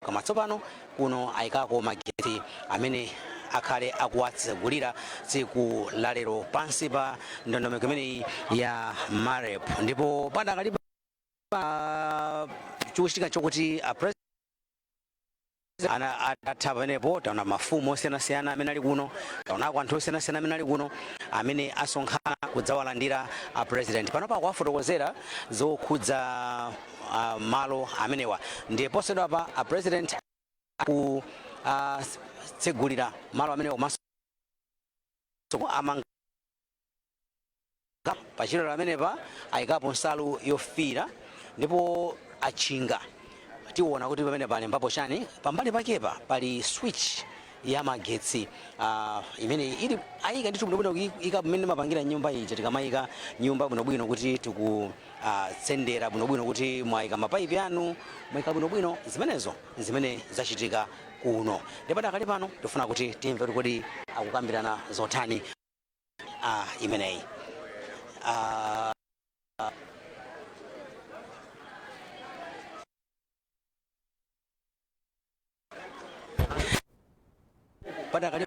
Koma tsopano kuno ayikako magetsi amene akhale akuwatsegulira tsiku la lero pansi pa ndondomeko imeneyi ya MAREP. Ndipo padakali pa chikuchitika chokuti a president ana atatha pamenepo, taona mafumu osiyanasiyana amene ali kuno, taonako anthu osiyanasiyana amene ali kuno amene asonkhana kudzawalandira a president. Panopa akuwafotokozera zokhudza malo amenewa. Ndiye posachedwapa a president aku tsegulira malo amenewa, komanso amanga pachilolo amenepa, ayikapo nsalu yofiira ndipo atchinga. Tiona kuti pamene pali mbapo chani. Pambali pakepa pali switch ya magetsi imene ili ayika ndithu bwinobwino, ika mmene mapangira nyumba ija. Tikamayika nyumba bwinobwino kuti tiku tsendera bwinobwino kuti mwayika mapaipi anu, mwayika bwinobwino, zimenezo zimene zachitika kuno. Ndipo padakali pano tifuna kuti timve kuti kodi akukambirana zotani imeneyi. Padakali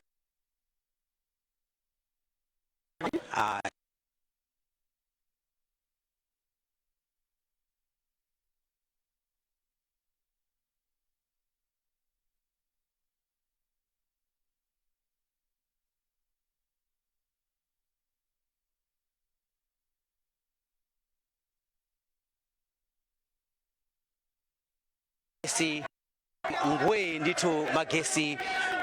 magesi ngwe ndithu, magesi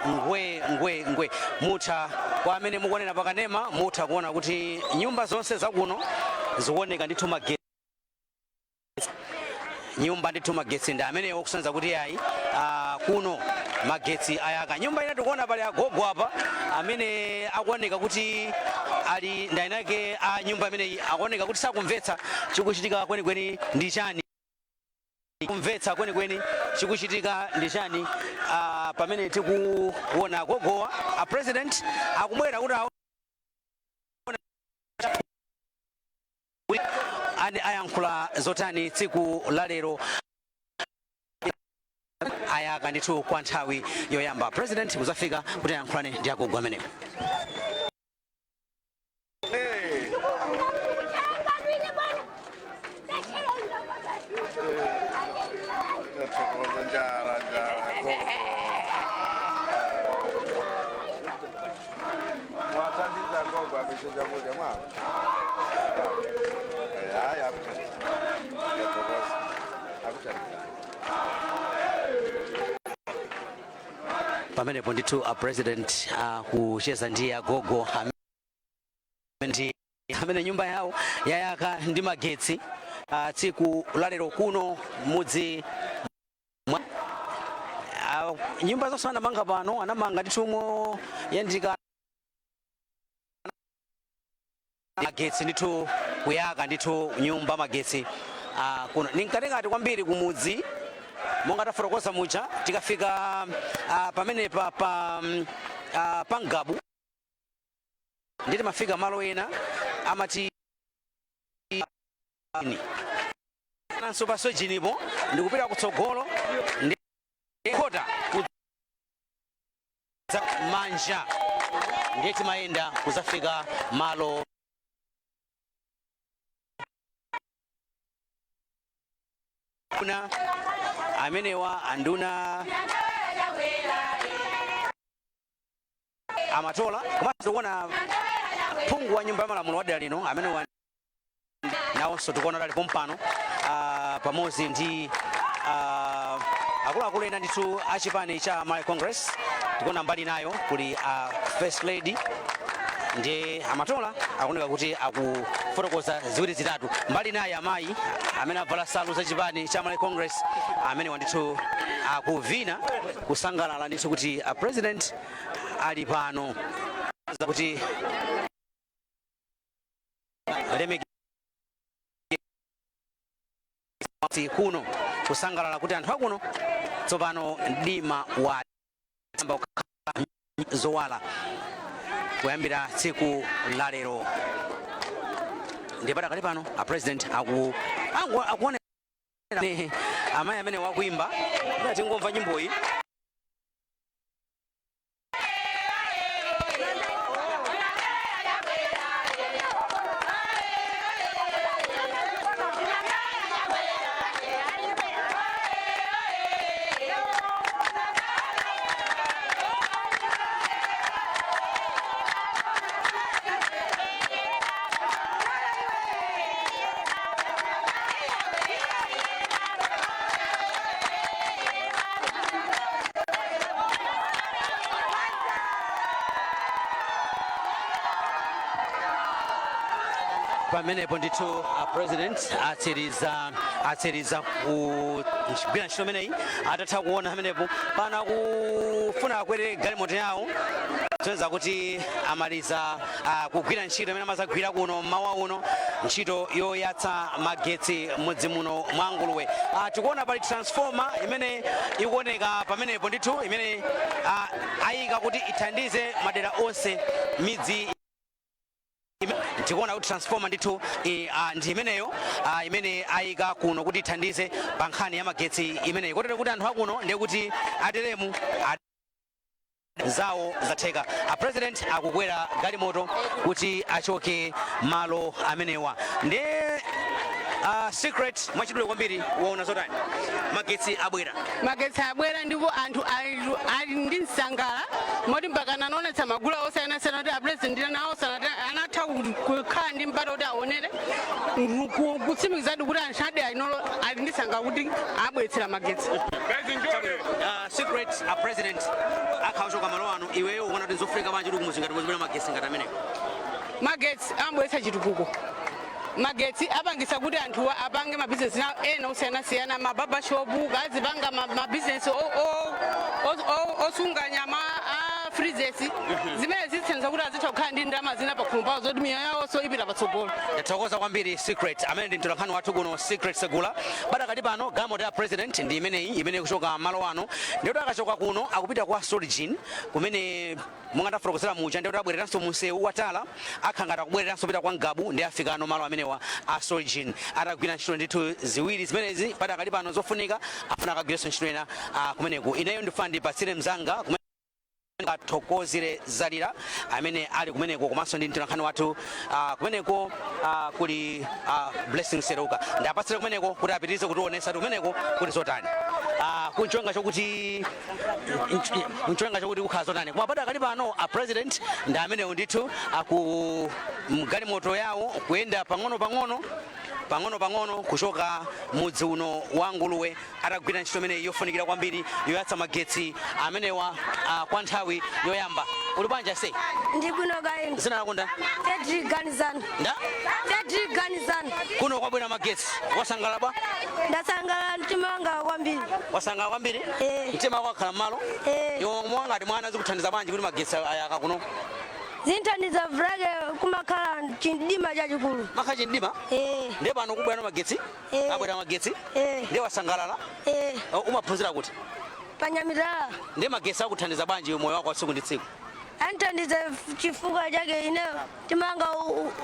ngwe ngwe ngwe. Mutha kwa amene mukuonera pakanema, mutha kuona kuti nyumba zonse zakuno zikuoneka ndithu magetsi, nyumba ndithu magetsi ndi amenewo, kusonyeza kuti ayi, kuno magetsi ayaka. Nyumba ina tikuona pali agogo apa amene akuoneka kuti ali ndainake a nyumba imeneyi, akuoneka kuti sakumvetsa chikuchitika kwenikweni ndi chani, kumvetsa kwenikweni chikuchitika ndi chani. Pamene tikuona agogowa, a president akubwera kuti aone ani ayankhula zotani tsiku la lero. Ayaka ndithu kwa nthawi yoyamba, president kuzafika kuti ayankhulane ndi agogo amenewo. Tathokoza, njala njala gogo. Mwathandiza gogo apese chakudya mwa. Hayi, akuthandiza. Tathokoza. Akuthandiza. Pamenepo ndithu a president akucheza ndi agogo amene amene nyumba yawo yayaka ndi magetsi tsiku lalero kuno mudzi mwa nyumba zonse anamanga pano, anamanga ndithu moyandika, magetsi ndithu kuyaka ndithu nyumba magetsi kuno. Ninkatikati kwambiri kumudzi, monga tafotokoza muja, tikafika pamenepa pa Ngabu ndi timafika malo ena amati nanso pa Sojinipo, ndikupita kutsogolo ndi khota kudza manja, ndiye timayenda kuzafika malo kuna amenewa anduna amatola. Komanso tikuona phungu wa nyumba ya malamulo wa dera lino amene nawonso tikuona ali pompano pamodzi ndi akuluakulu ena ndithu a chipani cha Malawi Congress. Tikuona mbali nayo kuli First Lady. Ndiye amatola akuoneka kuti akufotokoza ziwiri zitatu. Mbali naye amayi amene avala salu za chipani cha Malawi Congress amene wandithu akuvina kusangalala ndithu kuti a president ali pano kuti lemeke kuno, kusangalala kuti anthu akuno tsopano mdima wa amba kukhala zowala kuyambira tsiku la lero. Ndiye padakali pano a president akuoneka Ne, amayi amene wakuimba tingomva nyimboyi. Pamenepo ndithu a president atsiriza kugwira ntchito imeneyi. Atatha kuona pamenepo, pano akufuna akwere galimoto yawo, zonseza kuti amaliza kugwira ntchito imene amazagwira kuno mmawa uno, ntchito yoyatsa magetsi mudzi muno mwa Nguluwe. Tikuona pali transformer imene ikuoneka pamenepo ndithu, imene ayika kuti ithandize madera onse, midzi. Tikuona kuti transformer ndithu ndi imeneyo imene ayika kuno kuti ithandize pa nkhani ya magetsi imeneyi, kotero kuti anthu akuno ndiye kuti ateremu zawo zatheka. A president akukwera galimoto kuti achoke malo amenewa. Ndiye Secret, mwachidule kwambiri, waona zotani? Magetsi abwera. Magetsi abwera ndipo anthu ali ndi msangala moti mpaka anaonetsa magulu osiyanasiyana kuti apresident nawo anatha kukhala ndi mpata kuti aonere kutsimikizadi kuti anthu ade ainolo ali ndi sangala kuti abweretsera magetsi. Secret, a president akhawachoka malo ano, iweyo ukuona kuti nzofunika bwanji kuti kumuzinga timuzibwera magetsi ngati amenewo? Magetsi amabweretsa chitukuko. Magetsi apangisa kuti anthu apange mabizinesi nawo ena osiyanasiyana, mabarbershop, azipanga mabizinesi osunga nyama, a freezers, zimene zithandiza kuti azitha kukhala ndi ndalama zina pakhomo pawo zoti miyoyo yawonso ipita patsogolo. Ndathokoza kwambiri, Secret. Amene ndi mtolankhani wathu kuno, Secret Segula. Padakali pano galimoto ya president ndi imeneyi imene ikuchoka malo ano. Ndiyoti akachoka kuno akupita kwa Solijin, kumene monga ndafotokozera muja, ndiyoti abwereranso munsewu watala, akhala ngati akubwereranso kupita kwa Ngabu, ndi afikano malo amenewa a Solijin atagwira ntchito ndithu ziwiri zimenezi padakali pano zofunika. Afuna akagwirenso ntchito ina kumeneku. Ineyo ndifuna ndipatsire mzanga kumene Athokozere Zalira amene ali kumeneko, komanso ndi mtolankhani wathu kumeneko kuli Blessing Seruka. Ndapatsire kumeneko kuti apitirize kutionetsa kuti kumeneko kuti zotani, kuncholenga chokuti kukhala zotani. Koma padakali pano a president ndi amenewo ndithu aku mgalimoto yawo, kuyenda pang'ono pang'ono, pang'ono pang'ono, kuchoka mudzi uno wa Nguluwe, atagwira ntchito imeneyi yofunikira kwambiri yoyatsa magetsi amenewa kwa nthawi yoyamba. Uli bwanji se? Ndibwino kaini. Zina lako nda? Cedric Ganizana. Nda? Cedric Ganizana. Kuno kwabwera magetsi, wasangalala bwa? Ndasangalala mtima wanga kwambiri. Wasangalala kwambiri? Eh. Mtima wako wakhala mmalo? Eh. Iwe mwangati mwana, zikuthandiza bwanji kuti magetsi ayaka kuno? Zinthandiza vulake kumakhala chimdima chachikulu. Makhala chimdima? Eh. Ndiye pano kubwera magetsi? Eh. Abwera magetsi? Eh. Ndiye wasangalala? Eh. Oh, umaphunzira kuti? Panyamitala. Ndiye magetsi akuthandiza bwanji moyo wako wa tsiku ndi tsiku? Anthandiza chifukwa chake ine mtima wanga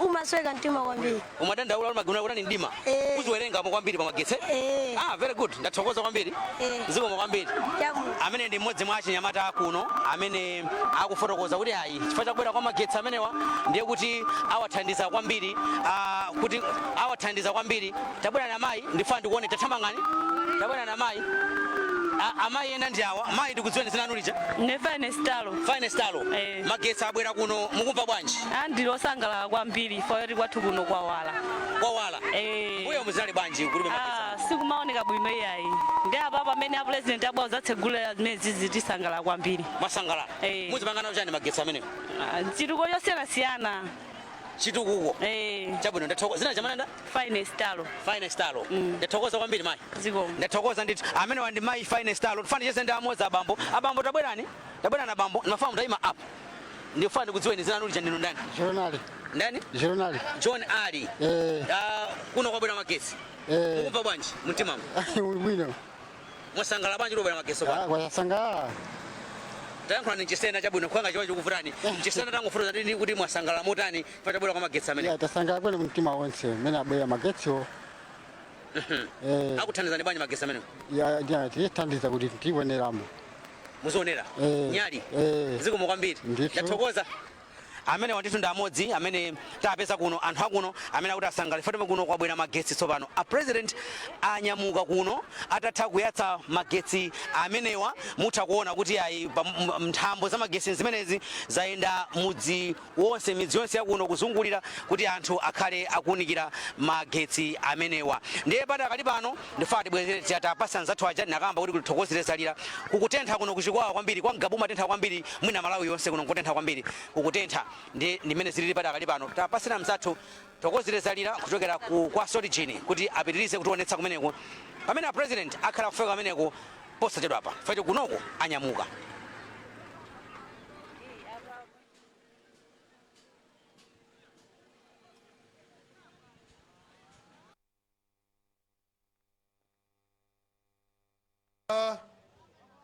umasweka mtima kwambiri. Umadandaula maguna kuti mdima? Eh. Uziwerengamo kwambiri pa magetsi? Eh. Ah, very good, ndathokoza kwambiri. Eh. Zikomo kwambiri. Chabu. Amene ndi mmodzi mwa achinyamata akuno amene akufotokoza kuti ayi, chifukwa chakubwera kwa magetsi amenewa ndiye kuti awathandiza kwambiri, kuti awathandiza kwambiri. Tabwera na mayi, ndifuna ndikuone, tathamangani, tabwera na mayi. Amayi ena ndi awa. Mayi, ndikudziweni, zina lanu lija? Ne Finestalo. Finestalo. Eh. Magetsi abwera kuno, mukumva bwanji? Andili osangalala kwambiri fo kwathu kuno kwawala. Kwawala? Eh. Mbuyo muzinali bwanji kulibe magetsi? Ah, sikumaoneka bwino iyayi. Ndi apa pamene a president abwa zatsegulira zimene zizi, tisangalala kwambiri. Mwasangalala? Eh. Muzipanga nawo chani magetsi amenewo? Ah, chitukuko chosiyanasiyana. Chitukuko? Eh. Chabwino, ndathokoza. Zina chamananda? Finestalo. Finestalo. Ndathokoza kwambiri, mayi. Zikomo. Ndathokoza ndithu. Amene wandi mayi Finestalo. Tifane chese ndi amodzi, abambo. Abambo, tabwerani, tabwerani abambo. Ndimafuna mutayima apo, ndifuna ndikudziweni, zina lanu lija, ndinu ndani? Jonali. Ndani? Jonali. John Ali. Eh. Ah, kuno kwabwera magetsi. Eh. Mukumva bwanji mtimamo? Bwino. Mwasangalala bwanji kubwera magetsi Ah, pano? kwasangalala. Tayankhula ni chisena chabwino, kwanga chiwa chikuvutani. Chisena, tangofotoza tini kuti mwasangalala motani pachabwera kwa magetsi amene. Ya, tasangalala kwene mtima wonse mmene abwera magetsiwo. Akuthandizani bwanji magetsi amenewo? Ya, tithandiza kuti tioneramo. Muzionera? Eh. Nyali? Eh. Zikomo kwambiri. Ndithu. Ndathokoza. Amene wandithu ndi amodzi amene tapeza kuno, anthu akuno amene akuti asangalale fatime kuno kwabwera magetsi tsopano. A President anyamuka kuno atatha kuyatsa magetsi amenewa. Mutha kuona kuti ayi, nthambo za magetsi zimenezi zayenda mudzi wonse, midzi yonse yakuno kuzungulira, kuti anthu akhale akuwunikira magetsi amenewa. Ndiye padakali pano ndifuna tibwezere tapasa anzathu aja. Nakamba kuti kuthokozere zalira kukutentha kuno kuChikwawa kwambiri, kwa Ngabu matentha kwambiri, mwina Malawi yonse kuno nkutentha kwambiri, kukutentha. Ndi ndimene zilili padakali pano. Tapasira mzathu Thokozere Zalira kuchokera kwa Solijini kuti apitirize kutionetsa kumeneko pamene a President akhala kufika kumeneko posachedwapa. Facho kunoko anyamuka.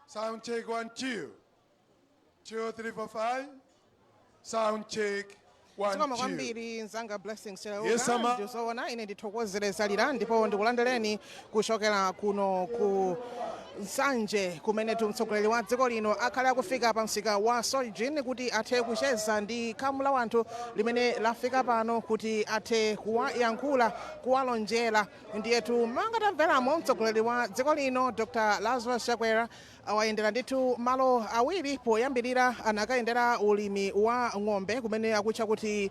Sound check 1, 2. 2, 3, 4, 5. Sound check 1, Zikomo 2. kwambiri, mzanga Blessings. Yes, ama. Ndizoona, ine ndithokozere Zalira ndipo ndikulandireni kuchokera kuno ku Nsanje, kumene mtsogoleri wa dziko lino akhale akufika pa msika wa Soljin kuti athe kucheza ndi khamu la wanthu limene lafika pano kuti athe kuwayankhula, kuwalonjera. Ndiyetu manga tamveramo, mtsogoleri wa dziko lino Dr Lazarus Chakwera awayendera ndithu malo awiri. Poyambirira anakayendera ulimi wa ng'ombe kumene akutcha kuti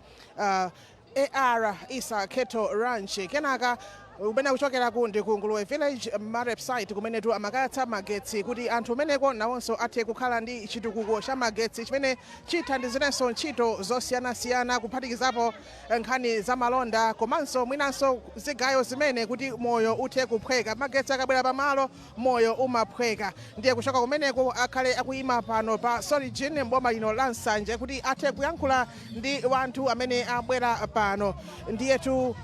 AR Isa Cattle Ranch. Kenaka kumene akuchokeraku ndi ku Nguluwe Village MAREP site, kumenetu amakayatsa magetsi kuti anthu umeneko nawonso athe kukhala ndi chitukuko cha magetsi chimene chithandizirenso ntchito zosiyanasiyana, kuphatikizapo nkhani za malonda komanso mwinanso zigayo zimene kuti moyo uthe kuphweka. Magetsi akabwera pamalo, moyo umaphweka. Ndiye kuchoka kumeneko akhale akuyima pano pa Solijin mboma lino la Nsanje kuti athe kuyankhula ndi wanthu amene abwera pano. Ndiyetu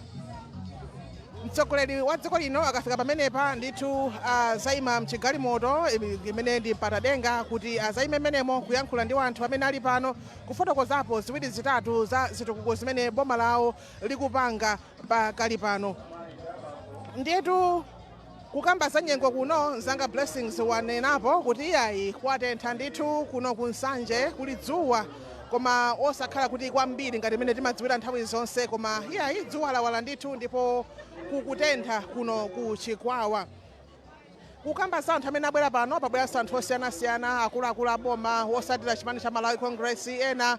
mtsogoleri wa dziko lino akafika pamenepa ndithu azayima mchigalimoto imene ndi mpatadenga kuti azayime menemo kuyankhula ndi anthu amene ali pano, kufotokozapo ziwiri zitatu za zitukuko zimene boma lawo likupanga pakali pano. Ndiyetu kukamba za nyengo kuno, mzanga Blessings wanenapo kuti iyayi, kwatentha ndithu kuno ku Nsanje, kuli dzuwa koma osakhala kuti kwambiri ngati imene timadziwira nthawi zonse, koma iyayi, dzuwa lawala ndithu ndipo kukutentha kuno ku Chikwawa. Kukamba za anthu amene abwera pano, pabweranso anthu osiyanasiyana, akuluakulu aboma, osatira chipani cha Malawi Congress, ena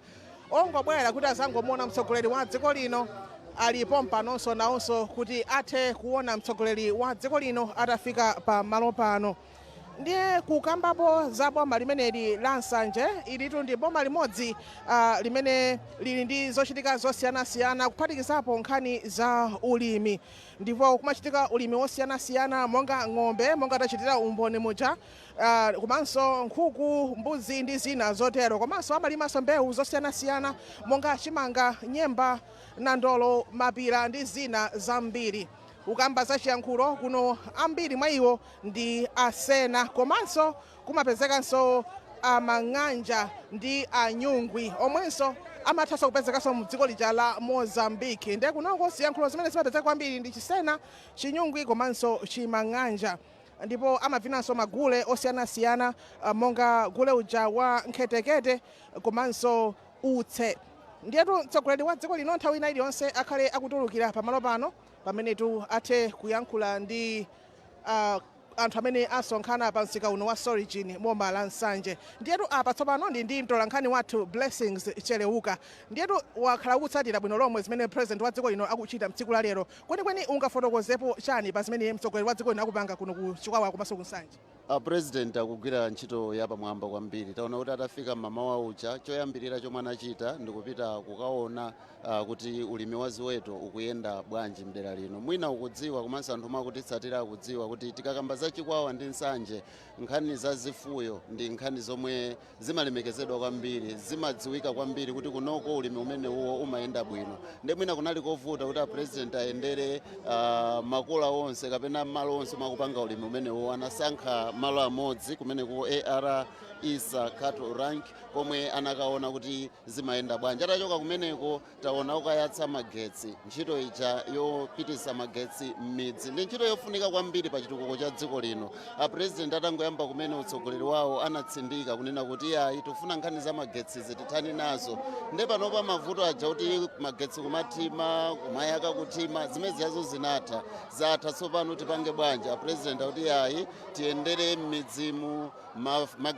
ongobwera kuti azangomuona mtsogoleri wa dziko lino alipo mpanonso nawonso kuti athe kuona mtsogoleri wa dziko lino atafika pa malo pano. Ndiye kukambapo za boma limeneli la Nsanje, ilitu ndi boma limodzi limene lili ndi zochitika zosiyanasiyana, kuphatikizapo nkhani za ulimi, ndipo kumachitika ulimi wosiyanasiyana monga ng'ombe, monga tachitira umboni muja, komanso nkhuku, mbuzi ndi zina zotero. Komanso amalimanso mbewu zosiyanasiyana monga chimanga, nyemba, nandolo, mapira ndi zina zambiri. Kukamba za chiyankhulo kuno, ambiri mwa iwo ndi Asena, komanso kumapezekanso Amang'anja ndi Anyungwi omwenso amathanso kupezekanso mdziko lija la Mozambique. Ndiye kunoko ziyankhulo zimene zimapezeka kwambiri ndi Chisena, Chinyungwi komanso Chimang'anja. Ndipo amavinanso magule osiyanasiyana, monga gule uja wa nkhetekete komanso utse. Ndiyetu mtsogoleri wa dziko lino nthawi ina iliyonse akhale akutulukira pamalo pano pamenetu athe kuyankhula ndi anthu amene asonkhana pa msika uno wa Sorijin boma la Nsanje. Ndiyetu apa tsopano ndi mtolankhani wathu Blessings Cheleuka. Ndiyetu wakhala ukutsatira bwino lomwe zimene President wa dziko lino akuchita mtsiku la lero. Kwenikweni ungafotokozepo chani pa zimene mtsogoleri wa dziko lino akupanga kuno ku Chikwawa komanso ku Nsanje? A President akugwira ntchito yapamwamba kwambiri. Taona kuti atafika mmamawa uja, choyambirira chomwe anachita ndikupita kukaona kuti ulimi wa ziweto ukuyenda bwanji mdera lino. Mwina ukudziwa komanso anthu omwe akutitsatira akudziwa kuti tikakamba za za Chikwawa ndi Nsanje, nkhani za zifuyo ndi nkhani zomwe zimalemekezedwa kwambiri, zimadziwika kwambiri kuti kunoko ulimi umene uwo umayenda bwino. Ndi mwina kunali kovuta kuti apresident ayendere makola onse kapena malo onse makupanga ulimi umene uwo. Anasankha malo amodzi kumene ku AR Isa Cattle Ranch, komwe anakaona kuti zimayenda bwanji. Atachoka kumeneko, taona ukayatsa magetsi. Ntchito ija yopitisa magetsi m'midzi ndi ntchito yofunika kwambiri pa chitukuko cha dziko lino. Apresident atangoyamba kumene utsogoleri wawo, anatsindika kunena kuti ayi, tikufuna nkhani za magetsizi tithani nazo. Nde panopa mavuto aja kuti magetsi kumathima, kumayaka, kuthima, zimene ziyazo zinatha, zatha. Tsopano tipange bwanji? Apresident akuti ayi, tiyendere m'midzimu,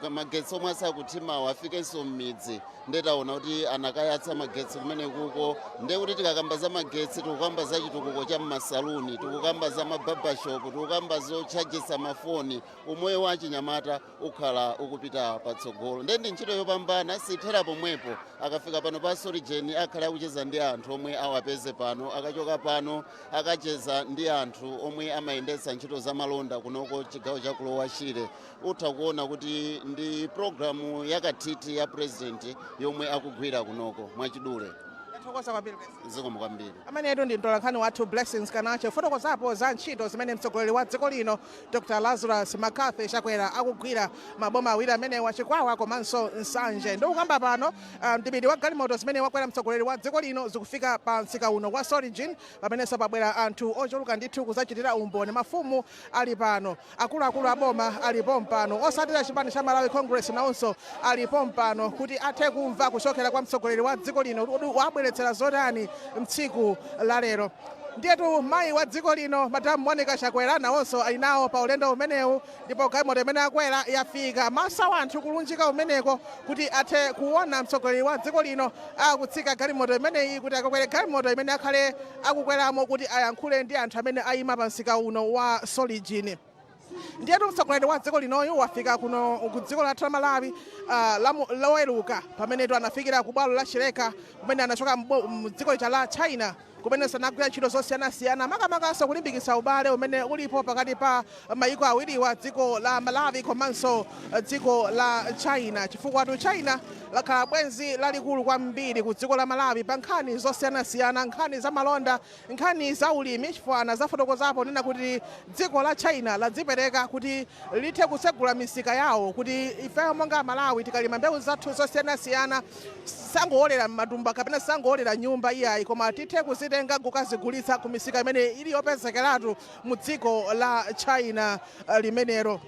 magetsi omwe asakuthimawo afikenso m'midzi. Ndetaona kuti anakayatsa magetsi kumene kuko. Nde kuti tikakamba za magetsi, tikukamba za chitukuko cha mmasaluni, tikukamba za mabarbershop, tikukamba zochajisa mafoni, umoyo wa chinyamata ukhala ukupita patsogolo. Nde ndi ntchito yopambana, sithera pomwepo. Akafika pano pa Solijeni, akhala akucheza ndi anthu omwe awapeze pano. Akachoka pano, akacheza ndi anthu omwe amayendetsa ntchito za malonda kunoko chigawo cha ku Lower Shire. Utha kuona kuti ndi programu yakathithi ya president yomwe akugwira kunoko mwachidule. Tathokoza kwambiri, Blessings. Zikomo kwambiri. Amenetu ndi mtolankhani wathu Blessings Kanache, fotokozapo za ntchito zimene mtsogoleri wa dziko lino Dr Lazarus McCarthy Chakwera akugwira maboma awiri amene, Chikwawa komanso Nsanje. Ndikukamba pano, mdipiti wa galimoto zimene wakwera mtsogoleri wa dziko lino zikufika pa msika uno wa Soligin, pamenenso pabwera anthu ochuluka ndithu kuzachitira umboni. Mafumu ali pano, akuluakulu aboma alipo mpano, osatira chipani cha Malawi Congress nawonso alipo mpano kuti athe kumva kuchokera kwa mtsogoleri wa dziko lino kuti wabweretsera zotani mtsiku la lero. Ndiyetu mayi wa dziko lino, Madamu Monica Chakwera, nawonso ali nawo pa ulendo umenewu, ndipo galimoto imene akwera yafika. Maso a anthu kulunjika umeneko kuti athe kuona mtsogoleri wa dziko lino akutsika galimoto imeneyi kuti akakwere galimoto imene akhale akukweramo kuti ayankhule ndi anthu amene ayima pa msika uno wa Soligin. Ndiyetu mtsogoleri wa dziko linoyu wafika kuno ku dziko lathu la Malawi Loweruka, pamenetu anafikira ku bwalo la Chileka, kumene anachoka mdziko lija la China, kumene sanagwira ntchito zosiyanasiyana, makamakaso kulimbikitsa ubale umene ulipo pakati pa mayiko awiriwa, dziko la Malawi komanso dziko la China, chifukwa tu China lakhala bwenzi lalikulu kwambiri ku dziko la Malawi pa nkhani zosiyanasiyana, nkhani za malonda, nkhani za ulimi, chifukwa anazafotokozapo nena kuti dziko la China ladzipereka kuti lithe kutsegula misika yawo kuti ifeyo monga Malawi tikalima mbewu zathu zosiyanasiyana, sangowolera matumba kapena sangowolera nyumba iyayi, koma tithe kuzitenga kukazigulitsa ku misika imene ili yopezekeratu mu dziko la China limenelo.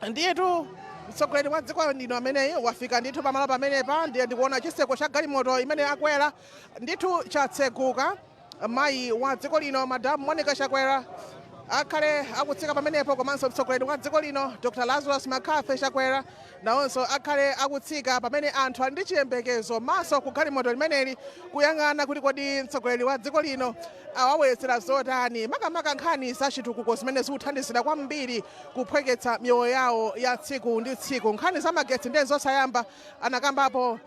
Ndiyetu mtsogoleri wa dziko lino ameneyi wafika ndithu pamalo pamenepa. Ndiye ndikuona chiseko cha galimoto imene akwera ndithu chatseguka. Mayi wa dziko lino, Madamu Monica Chakwera, akhale akutsika pamenepo, komanso mtsogoleri wa dziko lino Dr Lazarus McCarthy Chakwera nawonso akhale akutsika, pamene anthu ali ndi chiyembekezo, maso ku galimoto limeneli, kuyang'ana kuti kodi mtsogoleri wa dziko lino awabweretsera zotani, makamaka nkhani za chitukuko zimene zikuthandizira kwambiri kuphweketsa miyoyo yawo ya tsiku ndi tsiku. Nkhani za magetsi ndiye zosayamba, anakambapo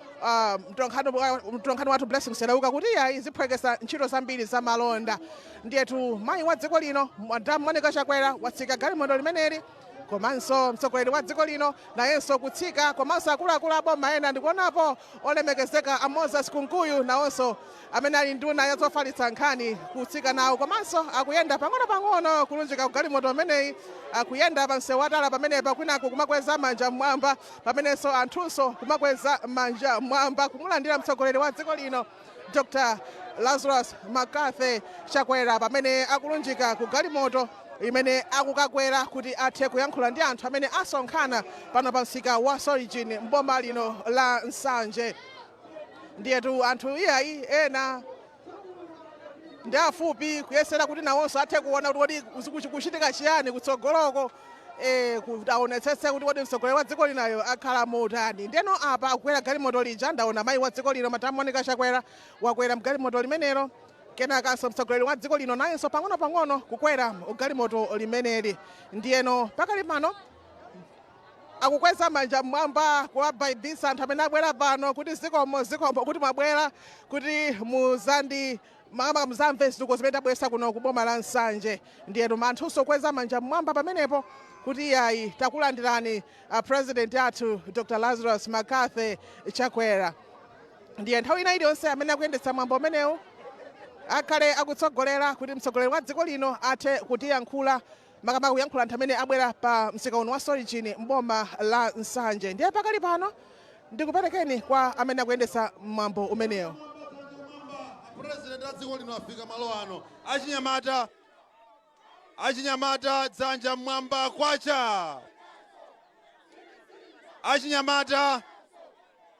mtolankhani wathu Blessing Selauka kuti iyayi, ziphweketsa ntchito zambiri za malonda. Ndiyetu mayi wa dziko lino, Madamu Monica Chakwera, watsika galimoto limeneli, komanso mtsogoleri wa dziko lino nayenso kutsika, komanso akuluakulu aboma ena. Ndikuonapo olemekezeka a Moses Kunkuyu, nawonso amene ali nduna ya zofalitsa nkhani, kutsika nawo, komanso akuyenda pang'ono-pang'ono kulunjika ku galimoto imeneyi, akuyenda pa msewu watala pamenepa, kwinaku kumakweza manja mmwamba, pamenenso anthunso kumakweza manja mmwamba kumulandira mtsogoleri wa dziko lino Dr Lazarus McCarthy Chakwera, pamene akulunjika ku galimoto imene akukakwera kuti athe kuyankhula ndi anthu amene asonkhana pano pa msika wa Soligin mboma lino la Nsanje. Ndiyetu anthu iyayi, ena ndi afupi kuyesera kuti nawonso athe kuona kuti kodi kuchitika chiyani kutsogoloko, kuti aonetsetse kuti kodi mtsogoleri wa dziko linayo akhala motani. Ndeno apa akukwera galimoto lija. Ndaona mayi wa dziko lino, Madamu Monica Chakwera, wakwera mgalimoto limenelo, kenakanso mtsogoleri wa dziko lino nayenso pang'ono-pang'ono kukwera galimoto limeneli. Ndiyeno pakali pano Akukweza manja mmwamba kuwabaibisa anthu amene abwera pano kuti zikomo, zikomo kuti mwabwera kuti muzandi makamaka muzamve zitukuko zimene tabweretsa kuno ku boma la Nsanje. Ndiyetu anthunso kweza manja mmwamba pamenepo kuti iyayi, takulandirani President athu Dr Lazarus McCarthy Chakwera. Ndiye nthawi ina iliyonse amene akuyendetsa mwambo umenewu akhale akutsogolera kuti mtsogoleri wa dziko lino athe kutiyankhula, makamaka kuyankhula anthu amene abwera pa msika uno wa Solijini mboma la Nsanje. Ndiye pakali pano ndikuperekeni kwa amene akuyendetsa mwambo umenewu. President wa dziko lino afika malo ano. Achinyamata, achinyamata, dzanja mmwamba, kwacha! Achinyamata,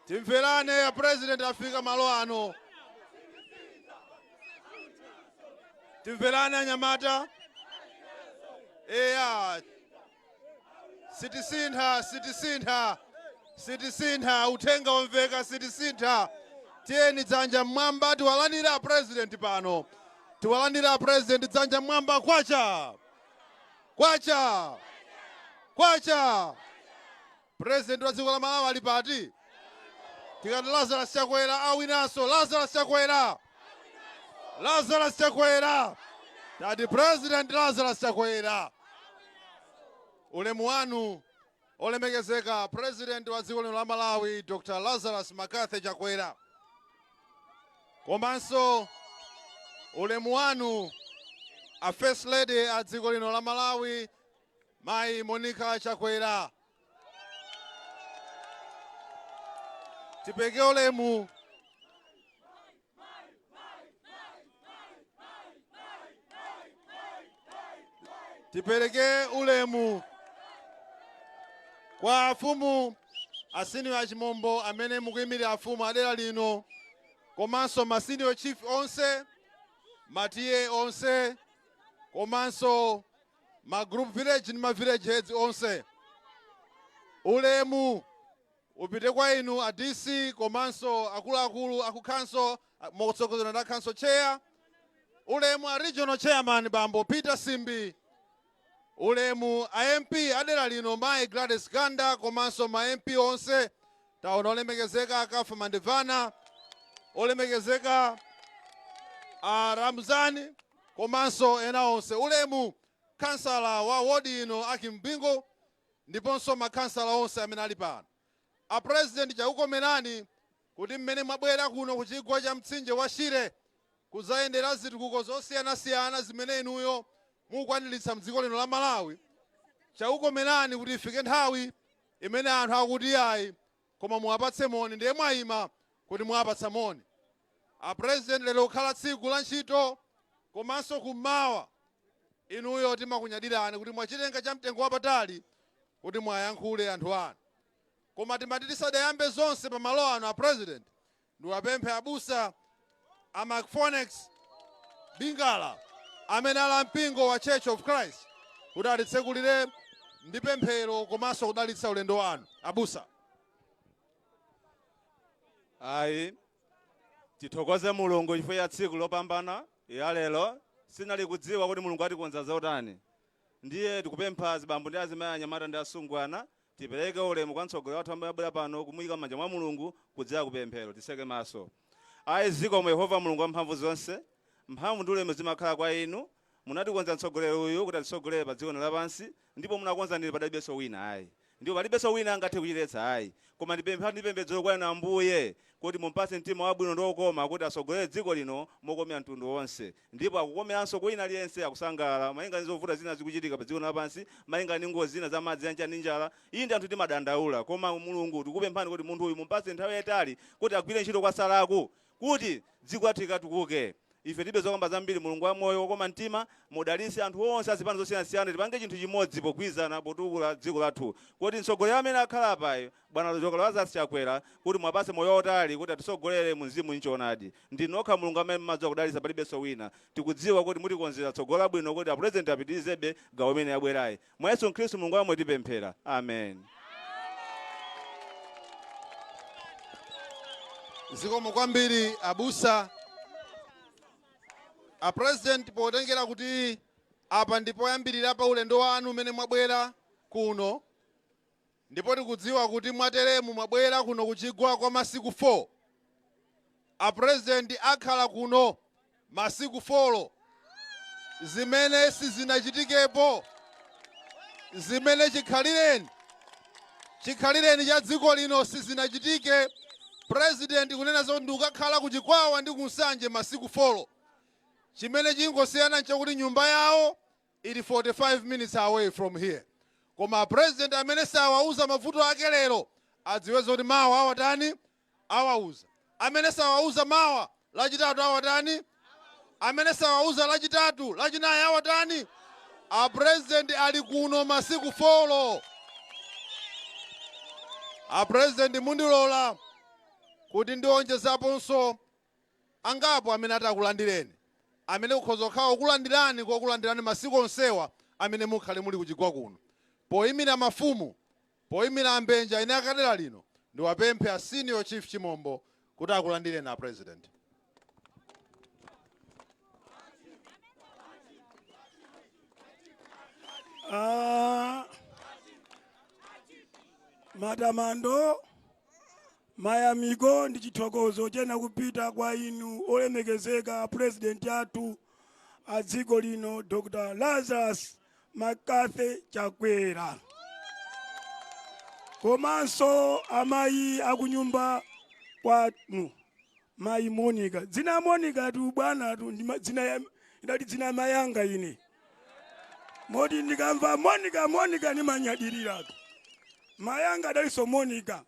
timverane, a President afika malo ano. Timverane anyamata. Eya, sitisintha, sitisintha, sitisintha. Uthenga womveka, sitisintha. Tiyeni, dzanja mmwamba, tiwalandira President pano, tiwalandira President. Dzanja mmwamba, kwacha, kwacha, kwacha! President wa dziko la Malawi ali pati? Tikati Lazarus Chakwera awinanso. Lazarus Chakwera, Lazarus Chakwera, tati President Lazarus Chakwera. Ulemu wanu, olemekezeka President wa dziko lino la Malawi, Dr Lazarus McCarthy Chakwera, komanso ulemu wanu a First Lady a dziko lino la Malawi, Mayi Monica Chakwera. Tipeke ulemu tipereke ulemu kwa afumu a Senior Achimombo amene mukuyimirira afumu adera lino, komanso ma senior chief onse, ma T/A onse, komanso ma group village ndi ma village heads onse. Ulemu upite kwa inu a DC komanso akuluakulu aku council motsogozedwa ndi council chair. Ulemu a regional chairman, Bambo Peter Simbi. Ulemu a MP adera lino, Mayi Gladys Ganda, komanso ma MP onse. Taona olemekezeka Akafa Mandevana, olemekezeka a Ramzani, komanso ena onse. Ulemu kansala wa wodi ino, Akimbingo, ndiponso makhansala onse amene ali pano. A President, chakukomerani kuti mmene mwabwera kuno ku chigwa cha mtsinje wa Shire kuzayendera zitukuko zosiyanasiyana zimene inuyo mukukwaniritsa mdziko lino la Malawi, chakukomerani kuti ifike nthawi imene anthu akuti ayi, koma muwapatse moni. Ndiye mwayima kuti muwapatsa moni. A President, lero kukhala tsiku la ntchito komanso kummawa, inuyo timakunyadirani kuti mwachitenga cha mtengo wapatali kuti mwayankhule anthu anu. Koma timati tisadayambe zonse pamalo ano, a President, ndiwapemphe abusa a Macphonex Bingala amene ali mpingo wa Church of Christ kuti atitsekulire ndi pemphero komanso kudalitsa ulendo wanu. Abusa. Ayi, tithokoze Mulungu chifukwa cha tsiku lopambana ya lero. Sinali kudziwa kuti Mulungu atikonza zotani. Ndiye tikupempha azibambo ndi azimayi, anyamata ndi asungwana, tipereke ulemu kwa mtsogoleri wathu amene abwera pano, kumuyika m'manja mwa Mulungu kudzera kupemphero. Tiseke maso. Ayi, zikomo Yehova Mulungu wamphamvu zonse. Mphamvu ndi ulemu zimakhala kwa inu. Munatikonza mtsogoleri uyu kuti atitsogolere pa dziko lino lapansi, ndipo munakonza ndinu, padalibenso wina ayi, ndipo palibenso wina angathe kuchiletsa ayi. Koma ndipempha ndipembedzero kwa inu Ambuye kuti mumpatse mtima wabwino ndi wokoma kuti asogolere dziko lino mokomera mtundu wonse, ndipo akukomeranso kwina aliyense akusangalala malinga ndi zovuta zina zikuchitika pa dziko lapansi, malinga ndi ngozi zina za madzi, yanjala ndi njala. Iyi ndi anthu timadandaula, koma Mulungu, tikupemphani kuti munthu uyu mumpatse nthawi yayitali kuti agwire ntchito kwa salaku kuti dziko lathu likatukuke. Ife tilibe zokamba zambiri. Mulungu wa moyo, wokoma mtima, mudalitse anthu onse azipani zosiyanasiyana, tipange chinthu chimodzi pogwirizana potukula dziko lathu, kuti mtsogoleri amene akhala apayo, Bwana Dr Lazarus Chakwera, kuti mwapatse moyo wautali kuti atisogolere mu mzimu nchoonadi. Ndi nokha Mulungu amene mumadziwa kudalitsa, palibenso wina. Tikudziwa kuti mutikonzera tsogolo labwino kuti aPresident apitirizebe gawo imene yabwerayi. Mwa Yesu Khristu Mulungu wamwe tipemphera, amen. Zikomo kwambiri abusa. A President, potengera kuti apa ndi poyambirira pa ulendo wanu umene mwabwera kuno, Ndipo tikudziwa kuti mwateremu mwabwera kuno kuchigwa kwa masiku 4. A president akhala kuno masiku 4, zimene sizinachitikepo, zimene chikhalireni cha dziko lino sizinachitike. President kunena zoti ndikukakhala kuchikwawa ndi kunsanje masiku 4. Chimene chingosiyana nchakuti nyumba yawo ili 45 minutes away from here, koma president amene sawauza mavuto ake lero adziwe zoti mawa awatani? Awauza. Amene sawauza mawa, Lachitatu awatani? Amene sawauza Lachitatu, Lachinayi awatani? A president ali kuno masiku 4. A president, mundilola kuti ndionjezaponso angapo amene atakulandireni, amene kukhoza kukhala kukulandirani, kokulandirani masiku onsewa amene mukhale muli kuchigwa kuno. Poyimira mafumu, poyimira ambenja ine akadera lino, ndiwapemphe a Senior Chief Chimombo kuti akulandireni a president. Matamando, mayamiko ndi chithokozo chena kupita kwa inu olemekezeka president athu a dziko lino, Dr Lazarus McCarthy Chakwera, komanso amayi akunyumba kwanu, mayi Monica. Dzina ya Monica tu bwana tu ndi dzina ya, idali dzina ya mayanga ine, moti ndikamva Monica, Monica nimanyadirira. Mayanga adalinso Monica,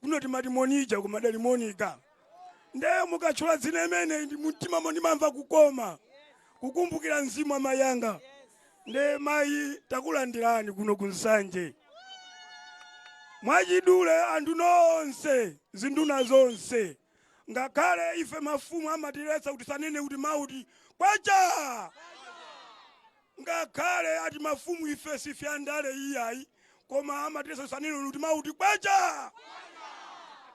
kuno timati Monija, koma adali Monica. Nde mukatchula dzina imene ndi mumtimamo ndimamva kukoma, kukumbukira mzimu wa mayanga. Nde mayi, takulandirani kuno ku Nsanje. Mwachidule, anthu nonse, zinduna zonse, ngakhale ife mafumu amatiletsa kuti sanene kuti mauti kwacha, ngakhale ati mafumu ife sife andale iyayi, koma amatiletsa sanene kuti mauti kwacha.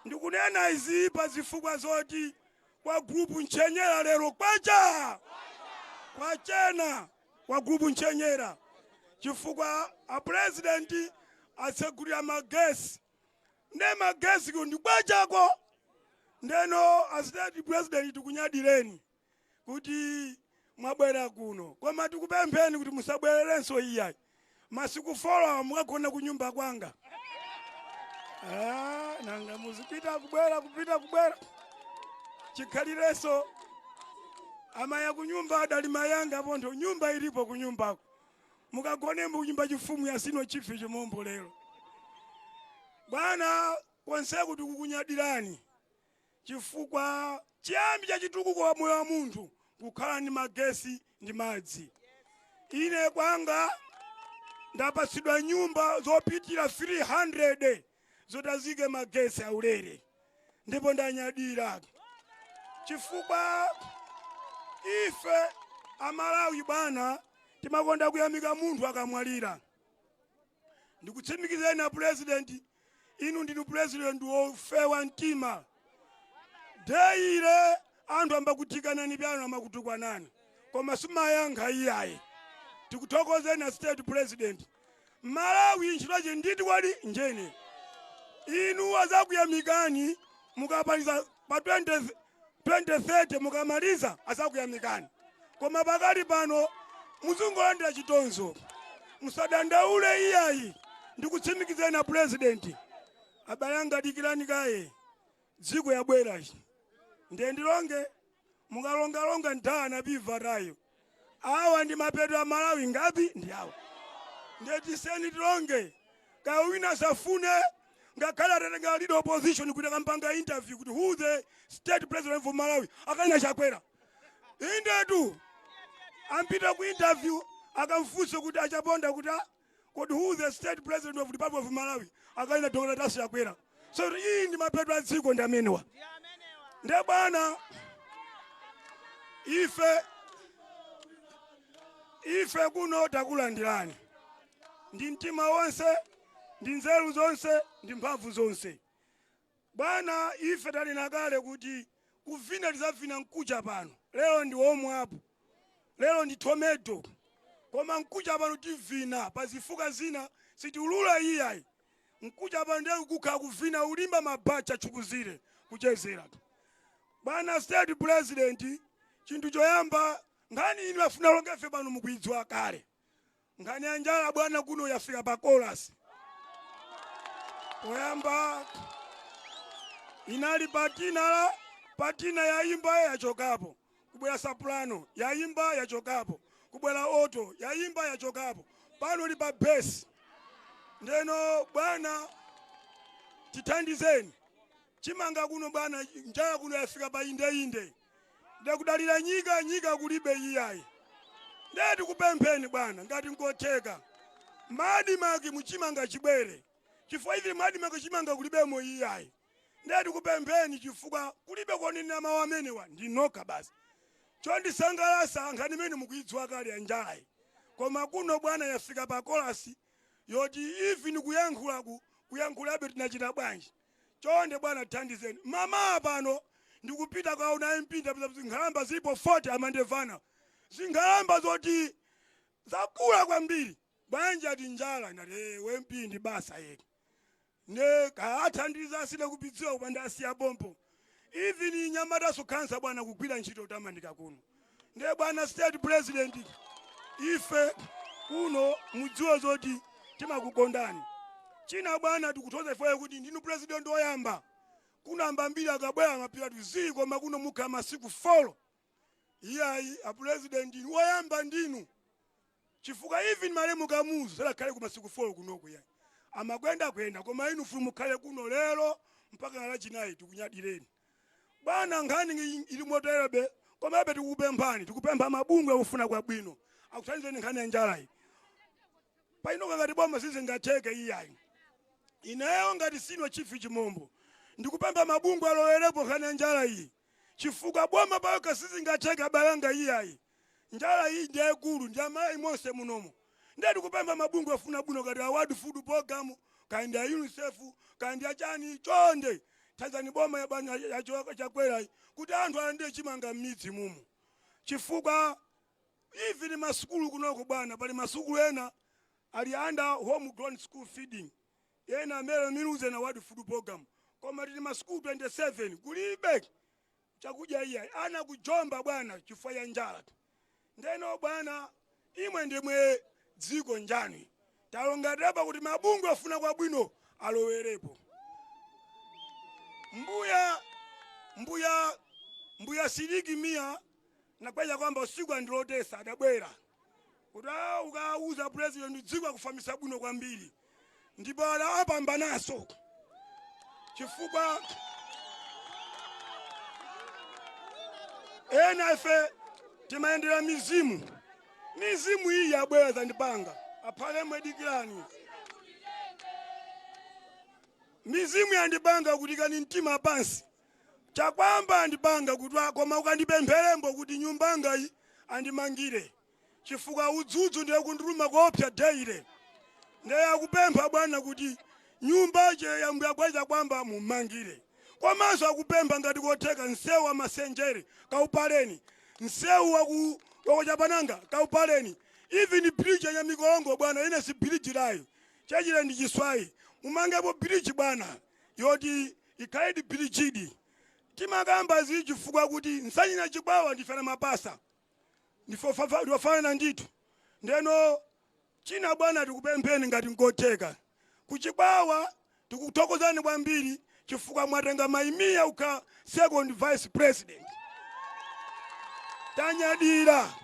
Ndikunena izi pa zifukwa zoti kwa group Nchenyera lero kwacha kwachena kwa group Nchenyera, chifukwa a president atsegulira magesi, nde magesi ko ndi kwachako. Ndeno a state president, tikunyadireni kuti mwabwera kuno, koma tikupempheni kuti musabwererenso iyayi. Masiku 4 mukagona ku nyumba kwanga. Ah, nanga muzipita kubwera, kupita kubwera, chikhalireso amaya kunyumba adali mayanga pontho, nyumba ilipo kunyumbako, mukagone munyumba chifumu ya Senior Chief Chimombo. Lero bwana, konseku tikukunyadirani, chifukwa chiyambi cha chitukuko wa moyo wa munthu kukhala ndi magesi ndi madzi. Ine kwanga ndapatsidwa nyumba zopitira 300 zotazike magesi aulere, ndipo ndanyadira chifukwa ife Amalawi bwana timakonda kuyamika munthu akamwalira. Ndikutsimikizeni na president, inu ndinu president wofewa mtima. Daily anthu ambakuthikanani pyano, amakutukwanani, koma simayankha iyayi. Tikuthokozeni na state president. Malawi ntchitoche nditi kwadi njene inu azakuyamikani mukapaliza pa 20 2030, mukamaliza azakuyamikani, koma pakali pano muzingolandira chitonzo. Musadandaule iyayi. Ndikutsimikizeni na president, abale anga, dikirani kaye, dziko yabwera ichi. Ndiye ndilonge, mukalongalonga nthana piva tayo, awa ndi mapeto a Malawi ngapi ndi awa. Ndiye tiseni tilonge kaya wina safune, ngakhale atatenga leader opposition kuti akampanga interview kuti who the state president of Malawi, akanena Chakwera. Indetu, ampita ku interview akamfunse kuti achaponda kuti, "Ah, kodi who the state president of Republic of Malawi?" akanena Dr Tasi Chakwera. So iyi ndi mapeto a dziko ndi amenewa. Nde bwana, ife kuno takulandirani ndi mtima wonse, ndi nzeru zonse, ndi mphamvu zonse. Bwana, ife tanena kale kuti kuvina tizavina mkucha pano. Lero ndi omwe apo, lero ndi tomato, koma mkucha pano tivina. Pa zifukwa zina sitiulula iyayi. Nkuja pande kukha kuvina ulimba mabacha chukuzire kuchezera. Bwana State President, chinthu choyamba nkhani inu afuna longefe pano mukuidziwa kale. Nkhani ya njala bwana kuno yafika pa chorus. Poyamba inali patina, patina yayimba yachokapo, kubwera soprano yayimba yachokapo, kubwera alto yayimba yachokapo, pano li pa bass. Ndeno bwana tithandizeni, chimanga kuno bwana, njala kuno yafika pa indeinde, ndakudalira nyika, nyika kulibe iyayi. Ndiye tikupempheni bwana, ngati nkotheka MADMARC muchimanga chibwere, chifukwa ivi MADMARC chimanga kulibemo iyayi. Ndiye tikupempheni chifukwa kulibe konena mawu amenewa ndinoka basi. Chondisangalatsa nkhani imene mukuidziwa kale ya njalayi, koma kuno bwana yafika pa chorus yoti ivi ndikuyankhulaku kuyankhulabe tinachita bwanji. Chonde bwana thandizeni. Mama pano ndikupita kaona MP, ndapeza zinkhalamba zilipo 40 amandevana, zinkhalamba zoti zakula kwambiri bwanji, ati njala. Ndati we MP ndi basa yeke ne kaathandiza asile kupidziwa kupanda asiya pompo. Even nyamata khansa bwana kugwira ntchito tamandika kuno. Ndiye bwana State President, ife kuno mudziwe zoti timakukondani. China bwana, tikuthoza ifeyo kuti ndinu president woyamba kunamba mbiri akabwera mapira tuzii, koma kuno mukhala masiku 4 iyayi. A president woyamba ndinu, chifukwa even malemu Kamuzu sadakhale ku masiku 4 kunoku yayi, amakwenda kwenda, koma inu fulu mukhale kuno lero mpaka lachinayi. Tikunyadireni bwana. Nkhani ili moterebe, komabe tikukupemphani, tikupempha mabungwe akufuna kwabwino akuthandizeni nkhani ya njalayi. Painoka ngati boma sizingatheke iyayi. Ineyo ngati senior chief Chimombo ndikupempha mabungwe alowerepo nkhani ya njala iyi, chifukwa boma payokha sizingatheke abalanga iyayi. Njala iyi ndi yayikulu, ndi amayi monse munomo. Ndiye tikupempha mabungwe afuna bwino kati a World Food Program, kandi a UNICEF, kandi achani, chonde thandizani boma ya bwana ya Chakwera kuti anthu alandire chimanga m'midzi mumo, chifukwa even masukulu kunoko bwana, pali masukulu ena ali under home grown school feeding, ena amene miluze na World Food Program, koma tili masukulu 27 kulibe chakudya iyayi, ana kujomba bwana chifukwa ya njala. Ndeno bwana, imwe ndimwe dziko njani, talongatepa kuti mabungwe afuna kwabwino alowerepo. Mbuya Siliki Mia nakweja kwamba usiku andilotesa, adabwera kuti ukauza president dziko akufamisa bwino kwambiri, ndipo ala apambanaso chifukwa ena ife timayendera mizimu. Mizimu iyi yabwera zandipanga aphale mwedikirani, mizimu yandipanga kuti kani mtima pansi chakwamba andipanga kuti koma ukandipempherembo kuti nyumba ngayi andimangire, chifukwa udzudzu ndiye kundiluma kuopsa daily. Ndiye akupempha bwana kuti nyumba che yambuya kwacha kwamba mumangire, komanso akupempha ngati kotheka msewu wa Masenjere kaupaleni, msewu waku wakuchapananga kaupaleni, even bridge ya Mikolongo bwana, ine si bridge layo chachile ndi chiswayi, mumangepo bridge bwana yoti ikhaledi bridge. Timakamba zili chifukwa kuti Nsanje na Chikwawa ndifana mapasa, ndifofanana ndithu. Ndeno china bwana, tikupempheni ngati nkotheka kuchikwawa, tikuthokozani kwambiri chifukwa mwatenga Maimiya ukha second vice president. Tanyadira,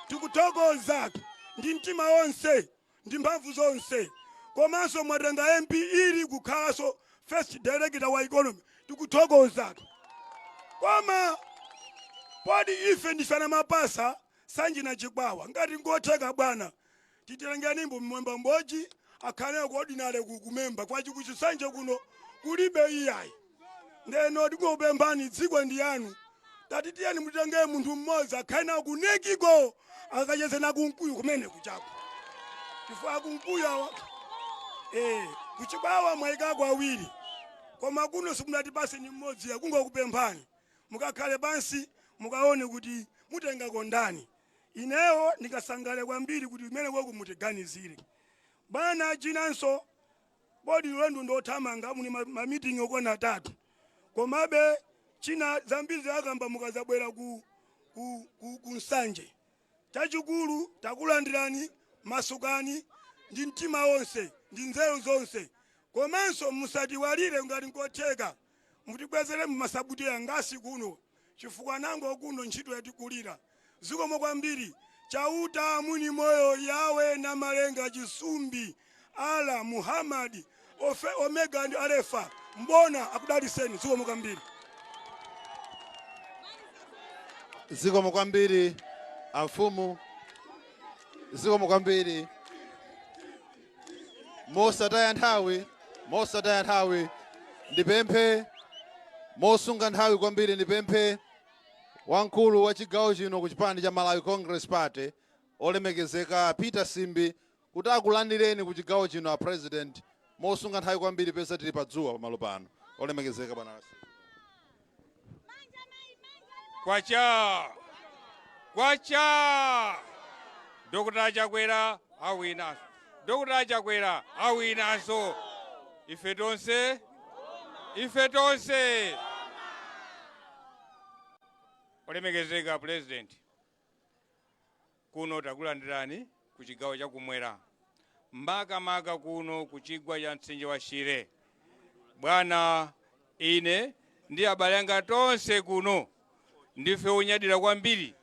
tikuthokoza ndi mtima wonse ndi mphamvu zonse. Komanso mwatenga MP ili kukhalanso first director wa economy, tikuthokoza. Koma podi ife ndifana mapasa Nsanje na Chikwawa, ngati ngotheka bwana, titengenimbo mwemba mboji akhale ku ordinary kumemba kwachi Nsanje kuno kulibe iyayi. Ndeno tikupemphani, dziko ndi yanu, tati tiyeni mutitenge munthu mmodzi akhale nawo kunekiko, akacheze na kunkuyu kumene kuchako, chifukwa kunkuyu awa kuchikwawa mwayikako awiri, koma kuno simunatipase ni mmodzi. Yakungokupemphani mukakhale pansi mukaone kuti mutengako ndani. Ineyo ndingasangale kwambiri kuti imene koko mutiganizire bwana. Chinanso Bodi ulendo ndothamanga, muli ma meeting okwana 3. Komabe china zambiri zakamba mukazabwera ku Nsanje. Chachikulu, takulandirani, masukani ndi mtima wonse ndi nzeru zonse. Komanso musatiwalire, ngati nkotheka mutibwezere mumasabuti angasi kuno, chifukwa nango kuno ntchito yatikulira. Zikomo kwambiri. Chauta mwini moyo, Yawe na Malenga, Chisumbi, Ala, Muhammadi, Ofe, Omega ndi Alefa, mbona akudaliseni. Zikomo kwambiri. Zikomo kwambiri, amfumu, zikomo kwambiri. Mosataya nthawi, mosataya nthawi, ndipemphe mosunga nthawi kwambiri, ndipemphe wamkulu wa chigawo chino ku chipani cha Malawi Congress Party, olemekezeka Peter Simbi, kuti akulandireni ku chigawo chino a President. Mosunga nthawi kwambiri, pesa tili padzuwa pamalo pano. Olemekezeka bwana. Kwacha, kwacha! Dr. Chakwera awinanso, Dr. Chakwera awinanso. Ife tonse, ife tonse. Olemekezeka President, kuno takulandirani ku chigawo chakumwera, makamaka kuno ku chigwa cha mtsinje wa Shire. Bwana, ine ndi abale anga tonse kuno ndife onyadira kwambiri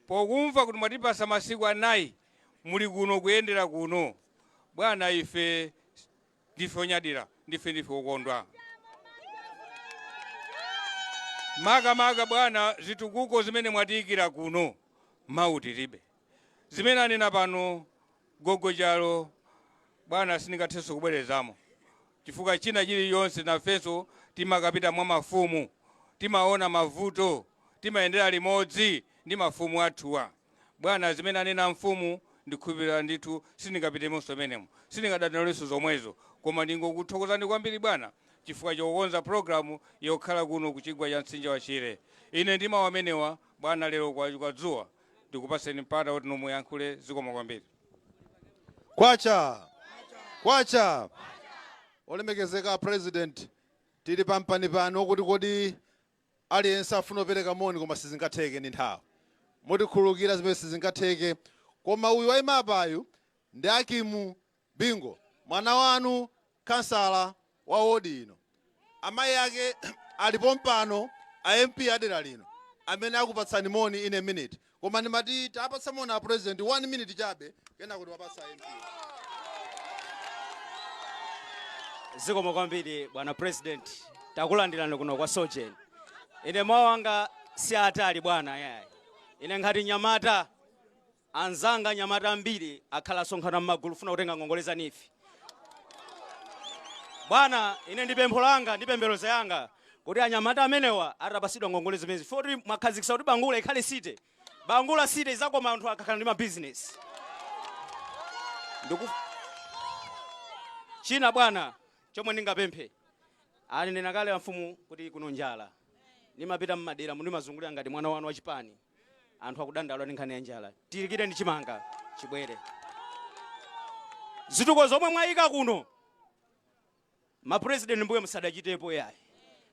pokumva kuti mwatipasa masiku 4 muli kuno kuyendera kuno. Bwana, ife ndife onyadira, ndife okondwa. Makamaka bwana, zitukuko zimene mwatiyikira kuno, mawu tilibe. Zimene anena pano gogochalo, bwana, sindingathenso kubwerezamo, chifukwa china chiliyonse nafenso timakapita mwa mafumu, timaona mavuto, timayendera limodzi ndi mafumu athuwa. Bwana, zimene anena mfumu, ndikhulupirira ndithu sindingapitemonso menemo, sindingadandalenso zomwezo, koma ndingokuthokozani kwambiri bwana, chifukwa chokonza program yokhala kuno ku chigwa cha mtsinje wa Shire. Ine ndi mawu amenewa, bwana, lero kwa dzuwa, ndikupaseni mpata kuti muyankhule. Zikomo kwambiri. Kwacha, kwacha! Olemekezeka President, tili pampani pano kuti kodi aliyense afuna kupereka moni, koma sizingatheke ndi nthawi. Mutikhululukira zimene sizingatheke. Koma uyu wayima apayu ndi Akimu Bingo, mwana wanu, kansala wa wodi ino. Amayi ake alipo mpano, a MP adera lino, amene akupatsani moni in a minute. Koma ndimati tapatsa moni a President one minute chabe, kena kuti wapatsa MP. Zikomo kwambiri, bwana President. Takulandirani kuno kwa Sojen. Ine mawu anga si atali, bwana, yayi. Ine ngati nyamata, anzanga nyamata ambiri akhala asonkhana m'magulu funa kutenga ngongole za NEEF. Bwana, ine ndi pempho langa ndi pemberezo yanga kuti anyamata amenewa atapasidwa ngongole zimenezi, foti mwakhazikitsa kuti Bangula ikhale city. Bangula city izakoma anthu akakhala ndi mabizinesi. Ndiku china, bwana, chomwe ndingapemphe, anenera kale mfumu kuti kuno njala. Nimapita mmadera, ndimazungulira ngati mwana wanu wachipani. Anthu akudandaula ndi nkhani ya njala. Tilikire ndi chimanga chibwere. Zituko zomwe mwayika kuno, mapresident mbuye musadachitepo yayi.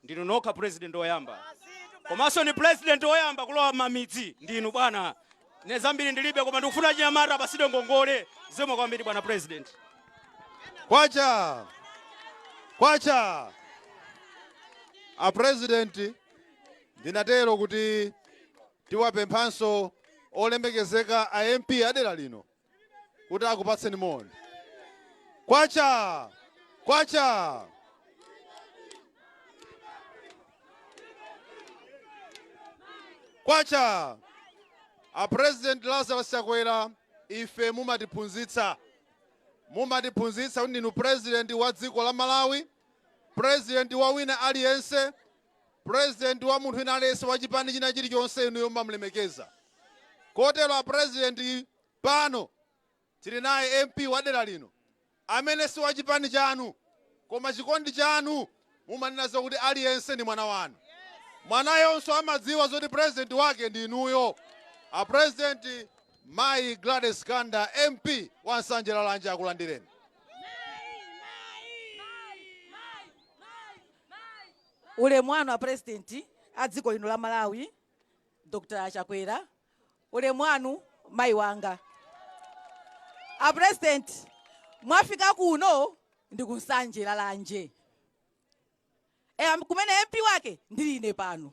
Ndinu nokha president woyamba, komanso ni president woyamba kulowa mamidzi ndinu, bwana. Ne zambiri ndilibe, koma ndikufuna chinyamata apasidwe ngongole. Zikomo kwambiri, bwana President. Kwacha, kwacha! A President, ndinatero kuti tiwapemphanso olemekezeka a MP adera lino kuti akupatseni moni. Kwacha, kwacha! Kwacha! A President Lazarus Chakwera, ife mumatiphunzitsa kuti ndinu president wa dziko la Malawi, president wa wina aliyense, president wa munthu wina aliyense wa chipani china chilichonse, inuyo mumamulemekeza. Kotero a President, pano tili naye MP wa dera lino amene si wa chipani chanu, koma chikondi chanu mumanena zokuti aliyense ndi mwana wanu. Mwanayonso amadziwa zoti president wake ndi inuyo. A President, Mayi Gladys Ganda, MP wa Nsanje Lalanje, akulandireni. Ulemu wanu a President a dziko lino la Malawi, Dr. Chakwera. Ulemu wanu mayi wanga. A President, mwafika kuno ndi ku Nsanje Lalanje. Kumene MP wake ndili ine pano.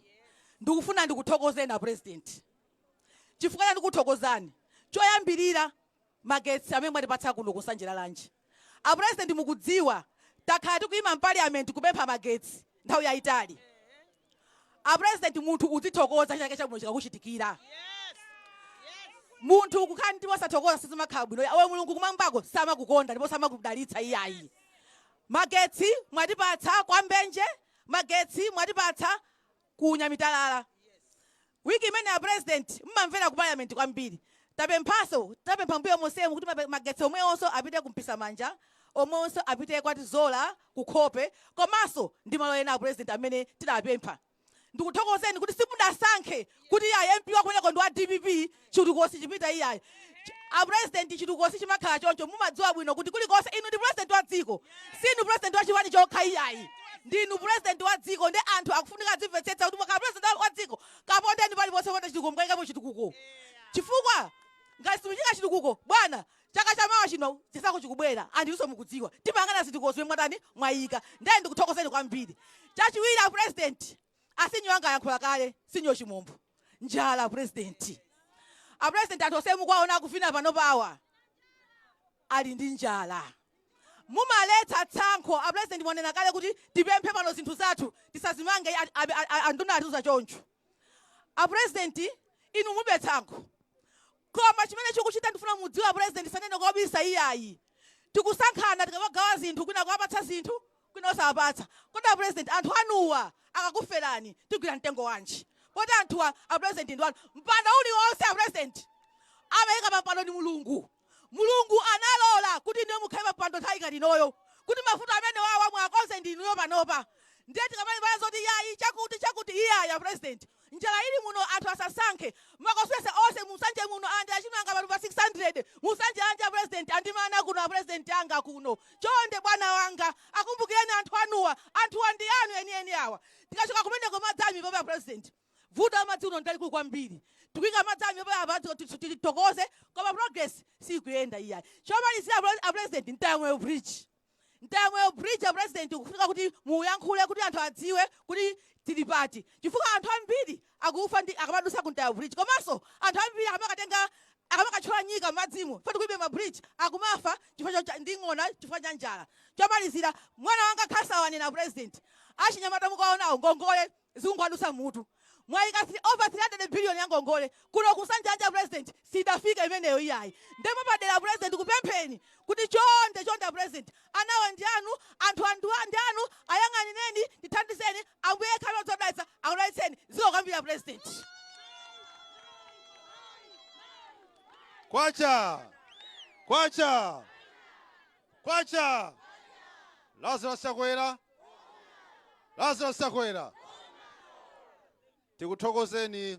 Ndikufuna ndikuthokozeni a President. Chifukwa cha ndikuthokozani, choyambirira magetsi amene mwatipatsa kuno ku Nsanje Lalanje. A President, mukudziwa takhala tikuyima m'parliament kupempha magetsi nthawi yayitali. A President, munthu uzithokoza chake chabwino chikakuchitikira. Munthu kukhala ndi osathokoza sizimakhala bwino. Awe Mulungu kumwambako samakukonda ndipo samakudalitsa iyayi. Magetsi mwatipatsa kwa Mbenje, magetsi mwatipatsa ku Nyamitalala. Wiki imene ya President mmamvera ku parliament kwambiri. Tapemphaso, tapempha mbuyo monsemu kuti magetsi omwewonso apite kumpisa manja, omwewonso apite kwa Tizola, kukhope, komanso ndi malo ena a President amene tidapempha. Ndikuthokozeni kuti simudasankhe kuti iyayi, MP wakumeneko ndi wa DPP, chitukuko sichipita iyayi. A President, chitukuko sichimakhala choncho. Mumadziwa bwino kuti kulikonse inu ndi President wa dziko, sinu President wa chipani chokha iyayi, ndinu President wa dziko. Ndi anthu akufunika adzimvetsetsa kuti mukakhala President wa dziko, kapondeni paliponse popanda chitukuko, mukayikapo chitukuko, chifukwa ngati simuchika chitukuko, bwana, chaka chamawa chino chisankho chikubwera. Andinso mukudziwa timayang'ana zitukuko zimene mwatani, mwayika. Ndiye ndikuthokozeni kwambiri. Chachiwiri, a President, asinyo anga ayankhula kale, sinyo Chimombo, njala. President, a President, anthu onse mukuwaona akuvina pano pawa ali ndi njala. Mumaletsa tsankho. A President, mwanena kale kuti tipemphe pano zinthu zathu tisazimange, anduna atiuza choncho. A President, inu mulibe tsankho, koma chimene chikuchita, ndifuna mudziwe a President, sanene kobisa iyayi, tikusankhana tikamagawa zinthu, kwina kuwapatsa zinthu, kwina osawapatsa. Kodi a President, anthu anuwa akakuferani tigwira mtengo wanji? Poti anthuwa, a President, ndi wanu. Mpando uliwonse, a President, amayika pampando ndi Mulungu. Mulungu analola kuti inuyo mukhale pampando nthawi ngati inoyo kuti mavuto amene wawa mwakonze ndi inuyo panopa. Ndiye tikamalimbana zoti yayi, chakuti chakuti, iyayi, a President, njala ili muno, anthu asasankhe. Makoswese onse musanje muno andi achimanga pano pa 600 musanje anje. A President, andimana kuno, a President anga kuno, chonde bwana wanga, akumbukireni anthu anuwa. Anthuwa ndi anu enieni awa. Tikachoka kumeneko, madzi amipope. A President, vuto la madzi uno ndalikulu kwambiri. Tikuyika madzi amipope apa, titokoze, koma progress sikuyenda iyayi. Chomalizira, a President, Mtayamweyo Bridge. Mtayamweyo Bridge, a President, kufunika kuti muyankhule kuti anthu adziwe kuti tili pati, chifukwa anthu ambiri akufa ndi akamadusa ku Mtaya Bridge, komanso anthu ambiri akamakatenga, akamakatchola nyika m'madzimo, poti kulibe ma bridge, akumafa chifukwa ndi ng'ona, chifukwa cha njala. Chomalizira, mwana wanga khansala wanena, President, achinyamata mukaonawo ngongole zikungowadusa mutu. Mwayika over 300 billion ya ngongole kuno kusanjanja, President, sidafika imeneyo iyayi. Ndemo padera, President, kupempheni kuti chonde chonde, President, anawa ndi anu, anthu ndi anu, ayang'anireni, tithandizeni. Ambuye khale odzodalitsa, akudalitseni. Zikomo kwambiri, President. Kwacha! Kwacha! Kwacha! Lazarus Chakwera! Lazarus Chakwera! Tikuthokozeni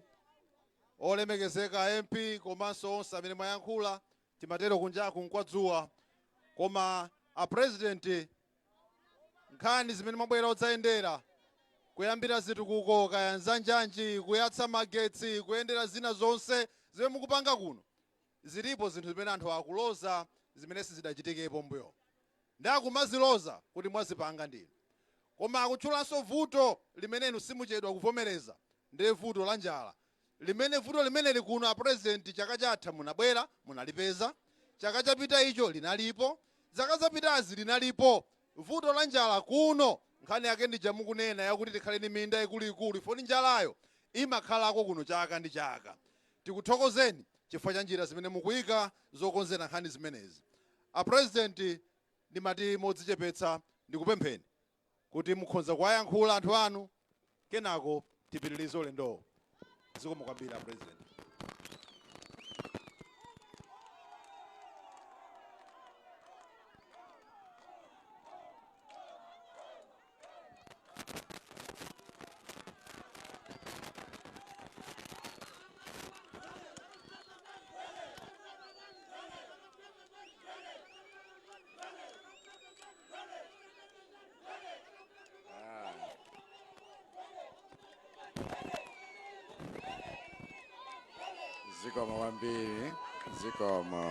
olemekezeka MP komanso onse amene mwayankhula. Timatero kunjaku nkwadzuwa, koma a President, nkhani zimene mwabwera odzayendera, kuyambira zitukuko kaya nzanjanji, kuyatsa magetsi, kuyendera zina zonse zimene mukupanga kuno, zilipo zinthu zimene anthu akuloza zimene sizidachitikepo mbuyo, ndi akumaziloza kuti mwazipanga ndinu. Koma akutchulanso vuto limene inu simuchedwa kuvomereza, ndiye vuto la njala, limene vuto limeneli kuno, a President, chaka chatha munabwera munalipeza, chaka chapita icho linalipo, zaka zapitazi linalipo vuto la njala kuno. Nkhani yake ndija mukunena yakuti tikhale ndi minda ikuluikulu ifoni, njalayo imakhalako kuno chaka ndi chaka. Tikuthokozeni chifukwa cha njira zimene mukuyika zokonzera nkhani zimenezi. A President, ndimati modzichepetsa ndikupempheni kuti mukhoza kuwayankhula anthu anu, kenako tipitirize ulendowo. Zikomo kwambiri, a President. Zikomo kwambiri, zikomo,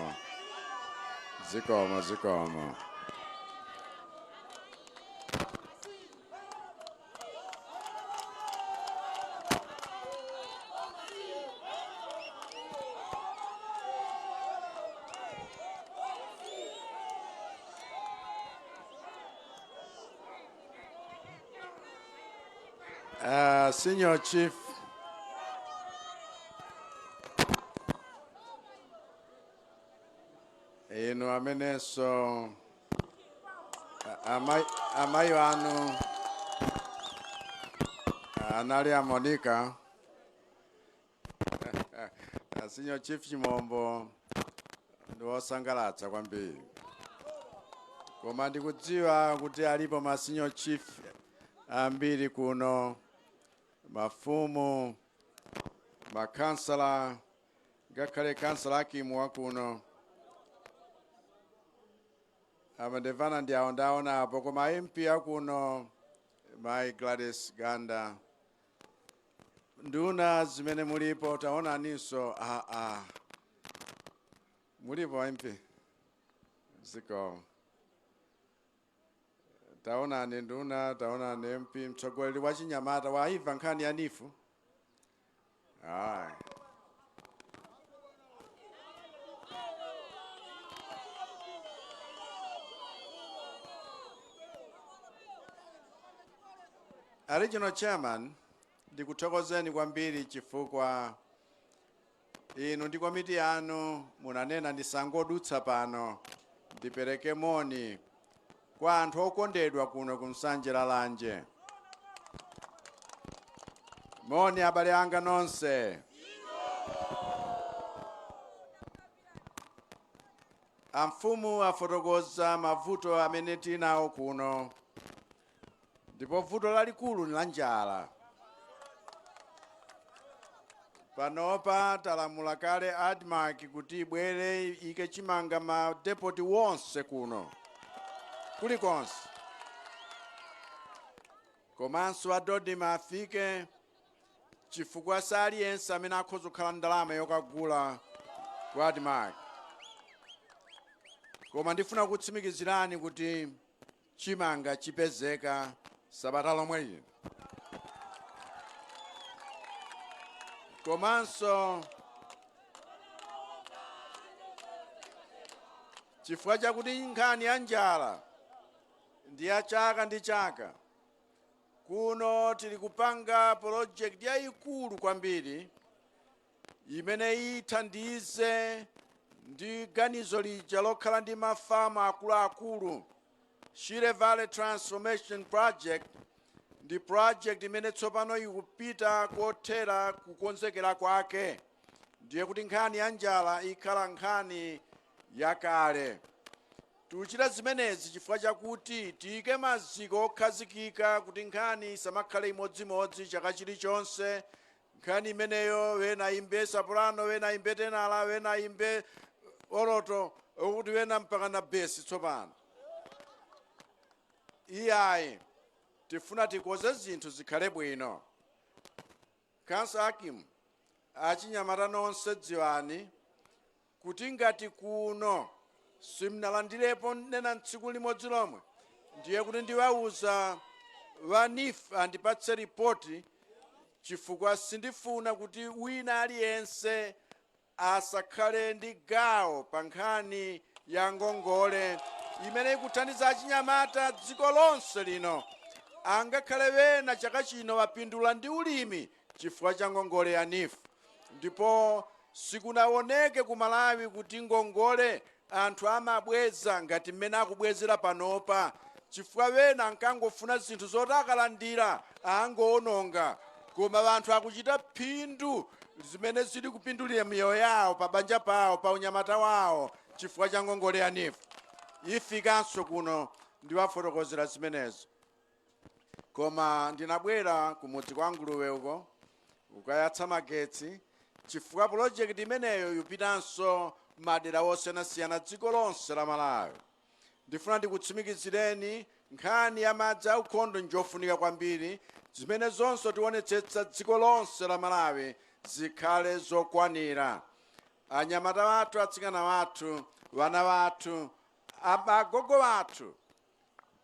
zikomo, zikomo. Senior Chief inu amenenso amayi anu anali a Monica, Senior Chief Chimombo ndi wosangalatsa kwambiri, koma ndikudziwa kuti alipo ma Senior Chief ambiri kuno, mafumu, makhansala, ngakhale kansala Akimu wa kuno amandevana ndi awo ndaonapo, koma MP akuno Mai Gladys Ganda, nduna zimene mulipo, taonaninso. Aa, mulipo MP, zikomo. Taonani nduna, taonani MP, mtsogoleri wa chinyamata waimva nkhani ya NEEF. Ayi. Regional Chairman, ndikuthokozeni kwambiri chifukwa inu ndi komiti yanu munanena ndisangodutsa pano, ndipereke moni kwa anthu okondedwa kuno ku Nsanje Lalanje. Moni abale anga nonse. Amfumu afotokoza mavuto amene tinawo kuno, ndipo vuto lalikulu ni la njala. Panopa talamula kale ADMARC kuti ibwere ike chimanga ma depot wonse kuno kulikonse, komanso a DoDMA afike chifukwa saliyense amene akhoza kukhala ndalama yokagula ku ADMARC. Koma ndifuna kutsimikizirani kuti chimanga chipezeka sabata lomwe lino. Komanso chifukwa chakuti nkhani ya njala ndi ya chaka ndi chaka, kuno tili kupanga project yayikulu kwambiri imene ithandize ndi ganizo lija lokhala ndi mafamu akuluakulu. Shire Valley Transformation Project ndi project imene tsopano ikupita kothera kukonzekera kwake, ndiye kuti nkhani ya njala ikhala nkhani yakale. Tikuchita zimenezi chifukwa chakuti tiyike maziko okhazikika kuti nkhani isamakhale imodzimodzi chaka chilichonse. Nkhani imeneyo wena imbe soprano, wena imbe tenor, wena imbe alto, okuti wena mpaka na bass. Tsopano iyayi, tifuna tikoze zinthu zikhale bwino. Kansa Akim, achinyamata nonse, dziwani kuti ngati kuno simnalandirepo nena tsiku limodzi lomwe, ndiye kuti ndiwauza wa NEEF andipatse ripoti, chifukwa sindifuna kuti wina aliyense asakhale ndi gawo pa nkhani ya ngongole imene ikuthandiza achinyamata dziko lonse lino. Angakhale wena chaka chino wapindula ndi ulimi chifukwa cha ngongole ya NEEF, ndipo sikunaoneke ku Malawi kuti ngongole anthu amabweza ngati mmene akubwezera panopa, chifukwa wena ankangofuna zinthu zoti akalandira angoononga, koma anthu akuchita phindu zimene zili kupindulira miyoyo yawo, pa banja pawo, pa unyamata wawo, chifukwa cha ngongole ya NEEF. Ifikanso kuno, ndiwafotokozera zimenezo. Koma ndinabwera kumudzi kwa Nguluwe uko kukayatsa magetsi chifukwa project imeneyo ikupitanso madera osiyanasiyana dziko lonse la Malawi. Ndifuna ndikutsimikizireni, nkhani ya madzi aukhondo njofunika kwambiri, zimene zonse tionetsetsa dziko lonse la Malawi zikhale zokwanira. Anyamata wathu, atsikana wathu, vana wathu, agogo wathu,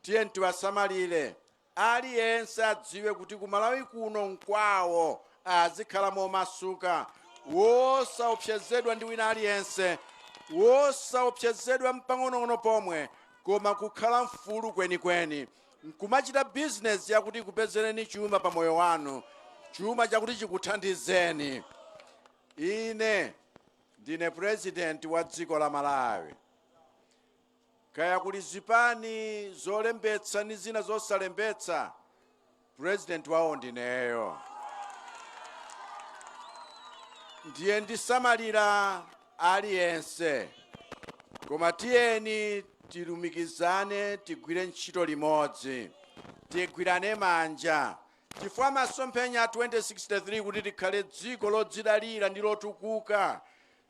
tiye tiwasamalire. Aliyense adziwe kuti kumalawi kuno nkwawo, azikhala momasuka, wosaopsezedwa ndi wina aliyense, wosaopsezedwa mpang'onong'ono pomwe, koma kukhala mfulu kwenikweni, nkumachita bizinesi yakuti ikupezereni chuma pa moyo wanu, chuma chakuti chikuthandizeni. Ine ndine president wa dziko la Malawi. Kaya kuli zipani zolembetsa ndi zina zosalembetsa, president wawo ndineyo. Ndiye ndisamalira aliyense, koma tiyeni tilumikizane, tigwire ntchito limodzi, tigwirane manja, chifukwa masomphenya a 2063 kuti tikhale dziko lodzidalira ndi lotukuka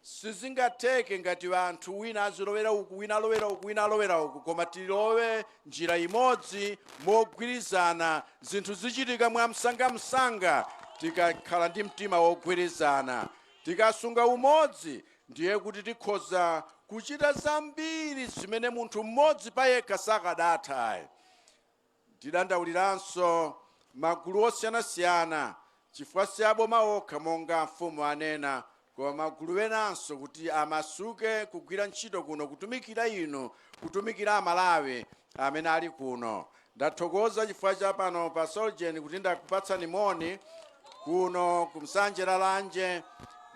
sizingatheke ngati anthu wina azilowera uku, wina alowera uku, wina alowera uku, koma tilowe njira imodzi mogwirizana. Zinthu zichitika mwamsangamsanga tikakhala ndi mtima wogwirizana. Tikasunga umodzi, ndiye kuti tikhoza kuchita zambiri zimene munthu mmodzi payekha sakadatha. Ndidandauliranso magulu osiyanasiyana, chifukwa si aboma okha monga mfumu anena, koma magulu enanso kuti amasuke kugwira ntchito kuno, kutumikira inu, kutumikira Amalawi amene ali kuno. Ndathokoza chifukwa cha pano pa Solgen kuti ndakupatsani moni kuno kumsanje Lalanje,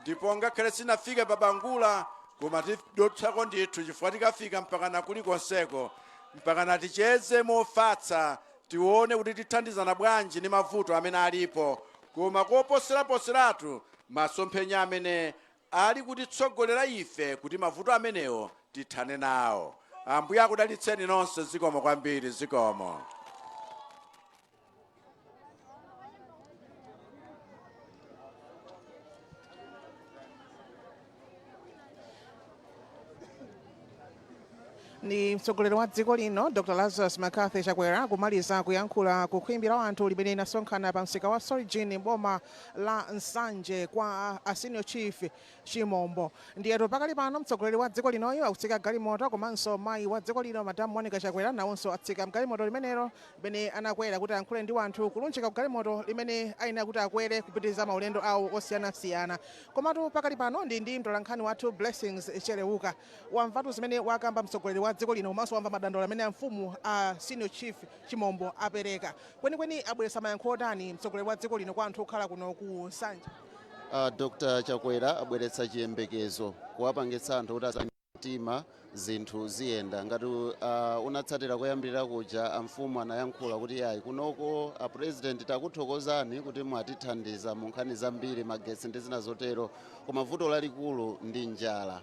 ndipo ngakhale sinafike pa Bangula, koma tidotsako ndithu, chifukwa tikafika mpakana kulikonseko, mpakana ticheze mofatsa, tione kuti tithandizana bwanji ndi mavuto amene alipo, koma koposeraposeratu masomphenya amene ali kutitsogolera ife kuti mavuto amenewo tithane nawo. Ambuye akudalitseni nonse. Zikomo kwambiri, zikomo. Ndi mtsogoleri wa dziko lino Dr Lazarus McCarthy Chakwera kumaliza kuyankhula ku khwimbi la anthu limene linasonkhana pa msika wa Soljin, boma la Nsanje, kwa a Senior Chief Chimombo. Ndiyetu pakali pano mtsogoleri wa dziko linoyo akutsika galimoto, komanso mayi wa dziko lino Madam Monica Chakwera nawonso atsika mgalimoto limenelo limene anakwera kuti ayankhule ndi anthu, kulunjika ku galimoto limene ayenera kuti akwere kupitiriza maulendo awo osiyanasiyana. Komatu pakali pano ndi mtolankhani wathu Blessings Cheleuka. Wamvatu zimene wakamba mtsogoleri wa dziko lino, komanso wamva madandaulo amene amfumu a Senior Chief Chimombo apereka. Kwenikweni abweretsa mayankho otani mtsogoleri wa dziko lino kwa anthu okhala kuno ku Nsanje? Dr Chakwera abweretsa chiyembekezo, kuwapangitsa anthu kuti mtima, zinthu ziyenda. Ngati unatsatira koyambirira kuja, amfumu anayankhula kuti yayi, kunoko a president takuthokozani kuti mwatithandiza mu nkhani zambiri, magetsi ndi zina zotero, koma vuto lalikulu ndi njala.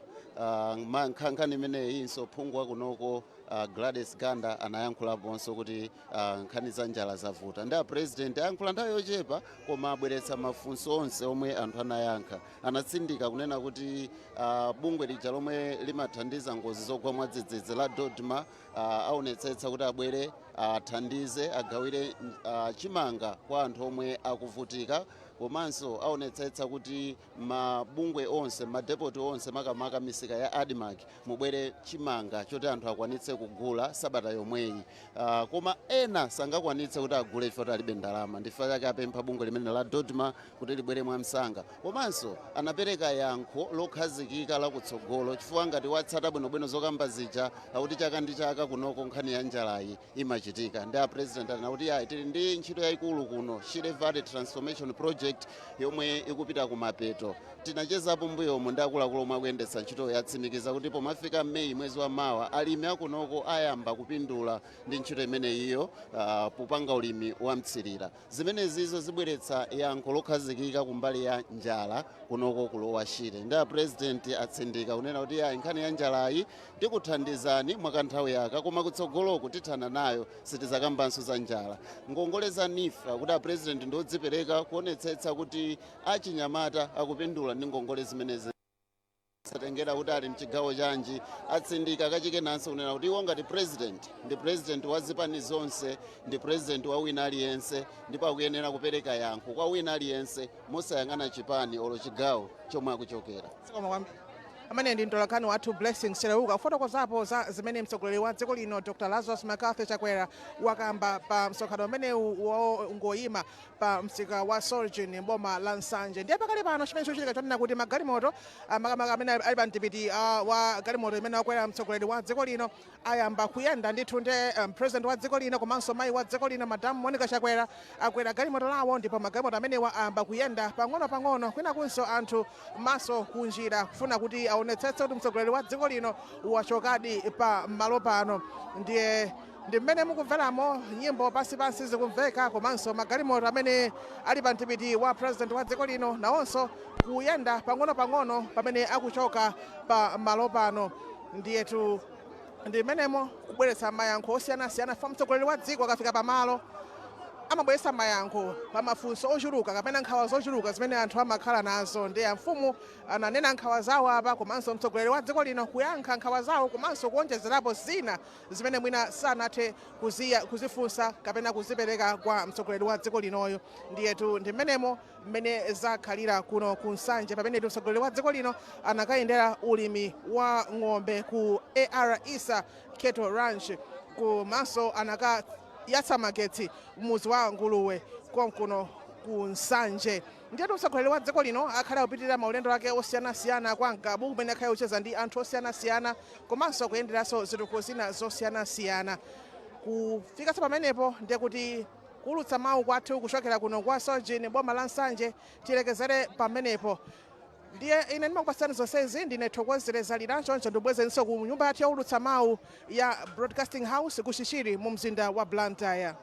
Nkhani imeneyinso phungu wa kunoko Gladys Ganda anayankhulaponso kuti nkhani za njala zavuta. Ndi a president ayankhula nthawi yochepa, koma abweretsa mafunso onse omwe anthu anayankha. Anatsindika kunena kuti bungwe lija lomwe limathandiza ngozi zogwa mwadzidzidzi la DoDMA aonetsetsa kuti abwere, athandize, agawire chimanga kwa anthu omwe akuvutika, komanso aonetsetsa kuti mabungwe onse, madepoti onse, makamaka misika ya ADMARC, mubwere chimanga choti anthu akwanitse kugula sabata yomweyi. Koma ena sangakwanitse kuti agule chifukwa kuti alibe ndalama. Ndichifukwa chake apempha bungwe limene la DoDMA kuti libwere mwamsanga. Komanso anapereka yankho lokhazikika lakutsogolo, chifukwa ngati watsata bwinobwino zokamba zija, akuti chaka ndi chaka kunoko nkhani ya njalayi imachitika. Ndi a president anena kuti yayi, tili ndi ntchito yayikulu kuno, Shire Valley Transformation Project, yomwe ikupita kumapeto. Tinachezapo mbuyomo ndi akuluakulu omwe akuyendetsa ntchitoyo, yatsimikiza kuti pomafika Meyi mwezi wa mawa, alimi akunoko ayamba kupindula ndi ntchito imeneyiyo, popanga ulimi wa mtsirira. Zimenezizo zibweretsa yankho lokhazikika kumbali ya njala kunoko ku Lower Shire. Ndi a president atsindika kunena kuti yayi, nkhani ya njalayi tikuthandizani mwakanthawi yaka, koma kutsogoloku tithana nayo, sitizakambanso za njala. Ngongole za NEEF, kuti a president ndiodzipereka kuonetsetsa kuti achinyamata akupindula ndi ngongole zimenezi, satengera kuti ali mchigawo chanji. Atsindika kachikenanso kunena kuti iwo ngati president ndi president wa zipani zonse, ndi president wa wina aliyense, ndipo akuyenera kupereka yankho kwa wina aliyense mosayang'ana chipani olo chigawo chomwe akuchokera. Zikomo kwambiri. Amene ndi mtolankhani wathu Blessing Seleuka kufotokozapo za zimene mtsogoleri wa dziko lino Dr Lazarus McCarthy Chakwera wakamba pa msonkhano umenewu wongoyima pa msika wa Sorgin, boma la Nsanje. Ndiye pakali pano chimene chikuchitika chonena kuti magalimoto, makamaka amene ali pa mdipiti wa galimoto imene wakwera mtsogoleri wa dziko lino, ayamba kuyenda ndithu. Ndiye president wa dziko lino komanso mayi wa dziko lino, Madam Monica Chakwera, akwera galimoto lawo, ndipo magalimoto amenewa ayamba kuyenda pang'ono-pang'ono, kwinakunso anthu maso kunjira kufuna kuti aonetsetse kuti mtsogoleri wa dziko lino wachokadi pa malo pano. Ndiye ndi mmene mukumveramo nyimbo pansipansi zikumveka, komanso magalimoto amene ali pa mdipiti wa president wa dziko lino nawonso kuyenda pang'ono-pang'ono pamene akuchoka pa malo pano. Ndiyetu ndi mmenemo kubweretsa mayankho osiyanasiyana fa mtsogoleri wa dziko akafika pamalo amabweretsa mayankho pa mafunso ochuluka kapena nkhawa zochuluka zimene anthu amakhala nazo. Ndiye amfumu ananena nkhawa zawo apa, komanso mtsogoleri wa dziko lino kuyankha nkhawa zawo, komanso kuonjezerapo zina zimene mwina sanathe kuzifunsa kapena kuzipereka kwa mtsogoleri wa dziko linoyo. Ndiyetu ndi mmenemo mmene zakhalira kuno ku Nsanje, pamene mtsogoleri wa dziko lino anakayendera ulimi wa ng'ombe ku AR Isa Cattle Ranch, komanso anakayatsa magetsi mudzi wa Nguluwe konkuno ku Nsanje. Ndiyetu mtsogoleri wa dziko lino akhale akupitirira maulendo ake osiyanasiyana kwa Ngabu, kumene akhale kucheza ndi anthu osiyanasiyana komanso kuyenderanso zitukuko zina zosiyanasiyana. Kufikanso pamenepo, ndiye kuti kuulutsa mawu kwathu kuchokera kuno kwa Sorgin, boma la Nsanje, tilekezere pamenepo. Ndiye ine ndimakupatsani zonsezi, ndine Thokozere Zalira. Choncho ndibwezenso ku nyumba yathu yaulutsa mawu ya Broadcasting House ku Chichiri mu mzinda wa Blantyre.